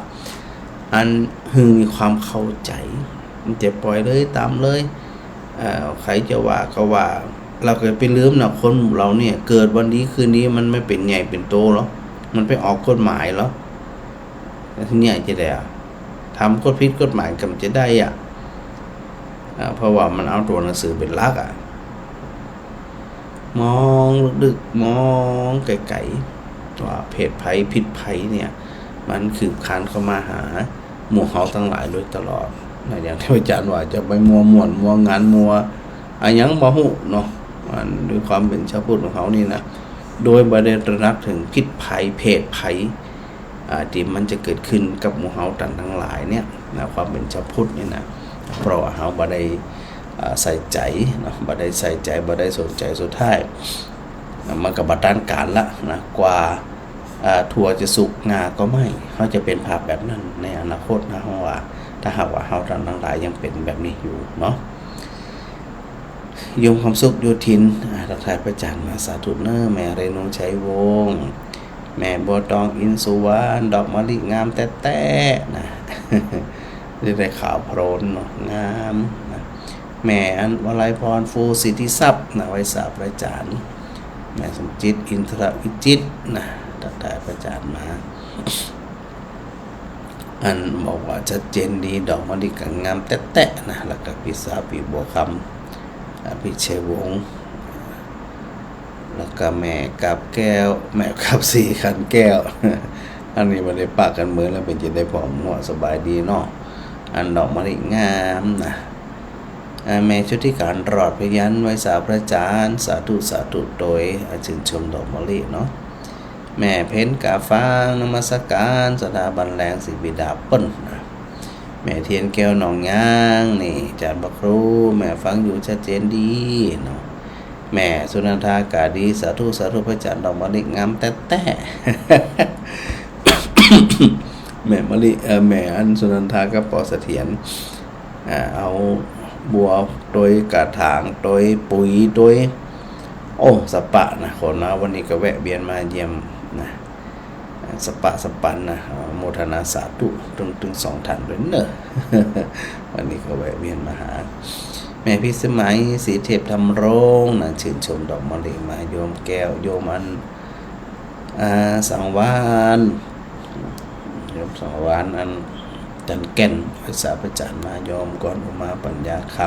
อันหื้อมีความเข้าใจ๋ มันจะปล่อยเลยต๋ามเลย เอ่อ ใผจะว่าก็ว่า เฮาก็ไปลืมนะ คนหมู่เฮาเนี่ย เกิดวันดีคืนดี มันบ่เป๋นใหญ่เป๋นโตหรอก มันไปออกกฎหมายหรอก แล้วทีนี้จะใดอะ ทำกฎผิดกฎหมายก็บ่ใจ้ใดอะ อ่า เพราะว่ามันเอาตั๋วหนังสือเป๋นหลักอะ มองลึกๆ มองไก๋ๆ ว่าเพศใผผิดใผเนี่ย มันคืบคลานเข้ามาหาหมู่เฮาตังหลายโดยตลอดนะ อย่างตี้อาจ๋ารย์ว่า จะไปมัวม่วนมัวงานมัวอะหยังบ่ฮู้เนาะ อันด้วยความเป๋นชาวพุทธของเฮานี่นะ โดยบ่ได้ตระหนักเถิงผิดใผเพศใผ อ่า ตี้มันจะเกิดขึ้นกับหมู่เฮาตันตังหลายเนี่ยนะ ความเป๋นชาวพุทธเนี่ยนะ เพราะว่าเฮาบ่ได้ อ่า ใส่ใจ๋เนาะ บ่ได้ใส่ใจ๋ บ่ได้สนใจ๋ สุดท้าย อ่า มันก็บ่ตันก๋านละนะ กว่า อ่า ถั่วจะสุกงาก็ไหม้ เฮาจะเป๋นภาพแบบนั้นในอนาคตนะ เฮาว่า ถ้าหากว่าเฮาตันตังหลายยังเป๋นแบบนี้อยู่เนาะ โยมคำสุข โยธิน อ่า ทักทายพระอาจ๋ารย์มา สาธุเน่อ แม่เรนู ชัยวงศ์ แม่บัวตอง อินสุวรรณ ดอกมะลิงามแต๊ๆ นะ ได้ขาวโพลนเนาะ งามนะ แม่อันวลัยพร ฟูสิทธิทรัพย์นะ ไหว้สาพระอาจ๋ารย์ แม่สมจิต อินทรวิจิตรนะ ทักทายพระอาจ๋ารย์มา อันบอกว่าชัดเจนดี ดอกมะลิก็งามแต๊ๆ นะ แล้วก็พี่สาว พี่บัวคำ อ่า พี่ชัยวงศ์ แล้วก็แม่กาบแก้ว แม่กาบศรีขันแก้ว อันนี้บ่ได้ปะกั๋นเมินแล้ว เป๋นจะใดพ่อง หัวสบายดีเนาะ อันดอกมะลิงามนะ อ่า แม่ชุติการ รอดพยัญชนะ ไหว้สาพระอาจ๋ารย์ สาธุ สาธุ โตย อ่า จื้นชมดอกมะลิเนาะ แม่เพ็ญ กาฟัง นมัสการ สถาบันแรงศรีบิดาเปิ้นนะ แม่เทียนแก้ว หนองยาง นี่ อาจ๋ารย์พระครู แม่ฟังอยู่ชัดเจนดีเนาะ แม่สุนันทา กาดี สาธุ สาธุ พระอาจ๋ารย์ ดอกมะลิงามแต๊ๆ แม่มะลิ เอ่อ แม่อันสุนันทากับปอเสถียร อ่า เอาบัวโตย กระถางโตย ปุ๋ยโตย โอ้ สะปะนะ คนมาวันนี้ก็แวะเวียนมาเยี่ยมนะ อ่า สะปะสะปันนะ อ่า โมทนาสาธุ ตึง ตึงสองท่านโตยเน่อ วันนี้ก็แวะเวียนมาหา แม่พิสมัย ศรีเทพธำรงนะ ชื่นชมดอกมะลิมา โยมแก้ว โยมอัน อ่า สังวาลย์ โยมสังวาลย์ อันจันแก่น ไหว้สาพระอาจารย์มา โยมกรอุมาปัญญาค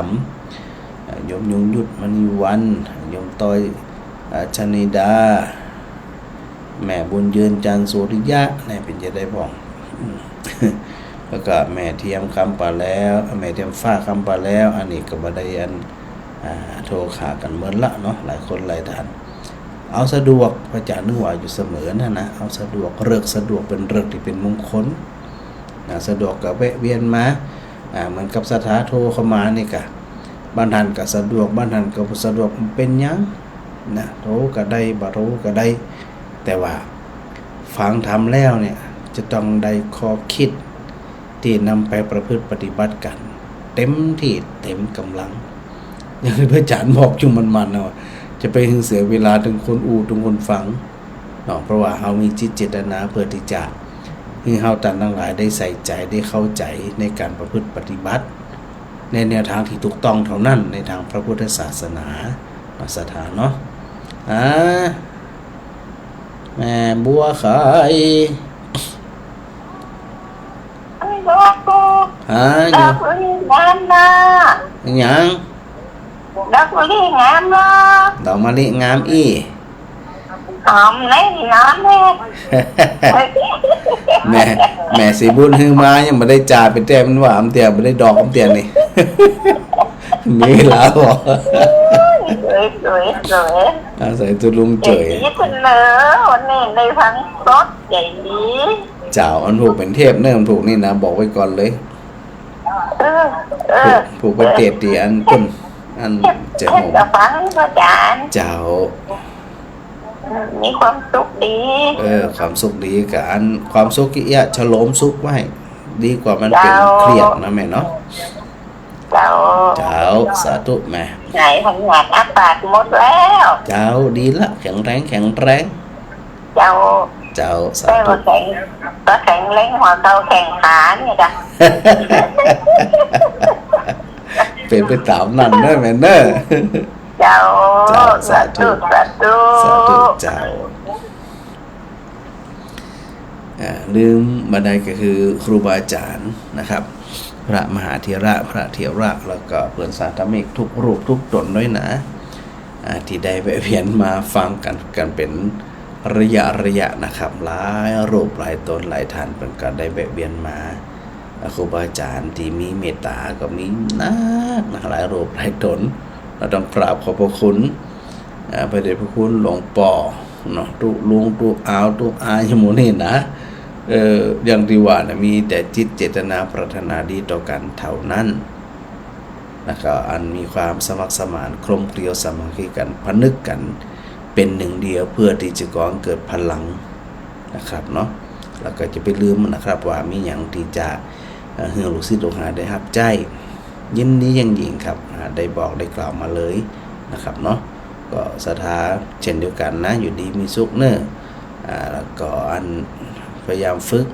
ำ อ่า โยมยงยุทธมณีวรรณ โยมต้อย อ่า ชนิดา แม่บุญยืน จันทร์สุริยะ นี่เปิ้นจะได้บ้อง อืม แล้วก็แม่เทียมคำปาแลว แม่เทียมฟ้าคำปาแลว อันนี้ก็บ่ได้อัน อ่า โทรหากั๋นเมินละเนาะ หลายคนหลายท่าน เอาสะดวก พระอาจารย์นึกว่าอยู่เสมอนั่นนะ เอาสะดวก ฤกษ์สะดวก เป๋นฤกษ์ตี้เป๋นมงคลนะ สะดวกก็แวะเวียนมา อ่า เหมือนกับศรัทธาโทรเข้ามานี่กะ บางท่านก็สะดวก บางท่านก็บ่สะดวก บ่เป๋นหยังนะ โทรก็ได้ บ่โทรก็ได้ แต่ว่าฟังธรรมแล้วเนี่ย จะต้องได้ข้อคิดตี้นำไปประพฤติปฏิบัติกั๋น เต็มที่เต็มก๋ำลัง อย่างตี้พระอาจารย์บอกอยู่มันๆ นะว่า จะไปหื้อเสียเวลาเถิงคนอู้เถิงคนฟังเนาะ เพราะว่าเฮามีจิตเจตนาเปื้อตี้จะหื้อเฮาต้านตังหลายได้ใส่ใจ๋ ได้เข้าใจ๋ในก๋านประพฤติปฏิบัติ ในแนวตางตี้ถูกต้องเต้านั้น ในตางพระพุทธศาสนา ศรัทธาเนาะ อ่า แม่บัวไข่ ฮัลโหล ฮะ ดอกมะลิงามเนาะ หยัง ดอกมะลิงามเนาะ ดอกมะลิงามอี้ หอมไหนหอมแน่ แม่ แม่ศรีบุญหื้อมายังบ่ได้จ่าไปแต๊ มันว่าอำเตีย บ่ได้ดอกอำเตียนี่ มีแล้วเหรอ สวย สวย สวย อาศัยตุ๊ลุงเจ๋ย เจ๋ยดีเสมอ วันนี้ได้ฟังสด เจ๋ยดี เจ้า อันผูกเป๋นเทปเนิ่มผูกนี่นะ บอกไว้ก่อนเลย เออ เออ ผูก ผูกไปเตะตี้อันปุ้น อันเจ๋ย เทป หอม ก็ฟังพระอาจารย์ เจ้า มีความสุขดี เออ ความสุขดีกับอัน ความสุขอี้เยียะ ฉลมสุขไว้ ดีกว่ามันเป๋น เจ้า เครียดนะแม่เนาะ เจ้า เจ้า สาธุแม่ หายผงาดอ้าปากหมดแล้ว เจ้า ดีละ แข็งแรง แข็งแรง เจ้า เจ้า สาธุ แต่ว่าแข็ง ก็แข็งแรงหัวเข่าแข็งขานี่จ้ะ เป๋นไปต๋ามนั้นเน่อแม่เน่อ เจ้า เจ้า สาธุ สาธุ สาธุ สาธุ เจ้า อ่า ลืมบ่ได้ก็คือครูบาอาจ๋ารย์นะครับ พระมหาเถระ พระเถระ แล้วก็เปื้อนสาธมิกทุกรูปทุกต๋นด้วยนะ อ่า ตี้ได้แวะเวียนมาฟังกั๋น กั๋นเป๋นระยะระยะนะครับ หลายรูปหลายต๋นหลายท่านเปิ้นก็ได้แวะเวียนมา อ่า ครูบาอาจ๋ารย์ตี้มีเมตต๋าก็มีนักนะ หลายรูปหลายต๋น เฮาต้องกราบขอบพระคุณ อ่า พระเดชพระคุณหลวงป้อเนาะ ตุ๊ลุง ตุ๊อาว ตุ๊อา หยังหมู่นี้นะ เอ่อ อย่างตี้ว่านะ มีแต่จิตเจตนาปรารถนาดีต่อกั๋นเต้านั้น แล้วก็อันมีความสมัครสมาน กลมเกลียวสามัคคีกั๋น ผนึกกั๋นเป๋นหนึ่งเดียว เปื้อตี้จะก่อเกิดพลังนะครับเนาะ แล้วก็จะไปลืมนะครับว่ามีหยังตี้จะ เอ่อ หื้อลูกศิษย์ลูกหาได้ฮับใจ๊ ยินดีอย่างยิ่งครับ อ่า ได้บอกได้กล่าวมาเลยนะครับเนาะ ก็ศรัทธาเช่นเดียวกั๋นนะ อยู่ดีมีสุขเน่อ อ่า แล้วก็อันพยายามฝึก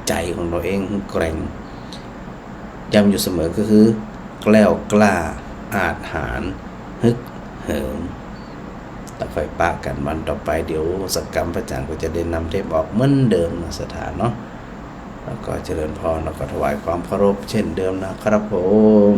ใจ๋ของตนเองแกร่ง ย้ำอยู่เสมอก็คือ แกล้วกล้า อาจหาญ ฮึกเหิม แล้วค่อยปะกั๋นวันต่อไป เดี๋ยวสักกำพระอาจ๋ารย์ก็จะได้นำเทปออกเหมือนเดิมนะศรัทธาเนาะ แล้วก็เจริญพร แล้วก็ถวายความเคารพเช่นเดิมนะครับผม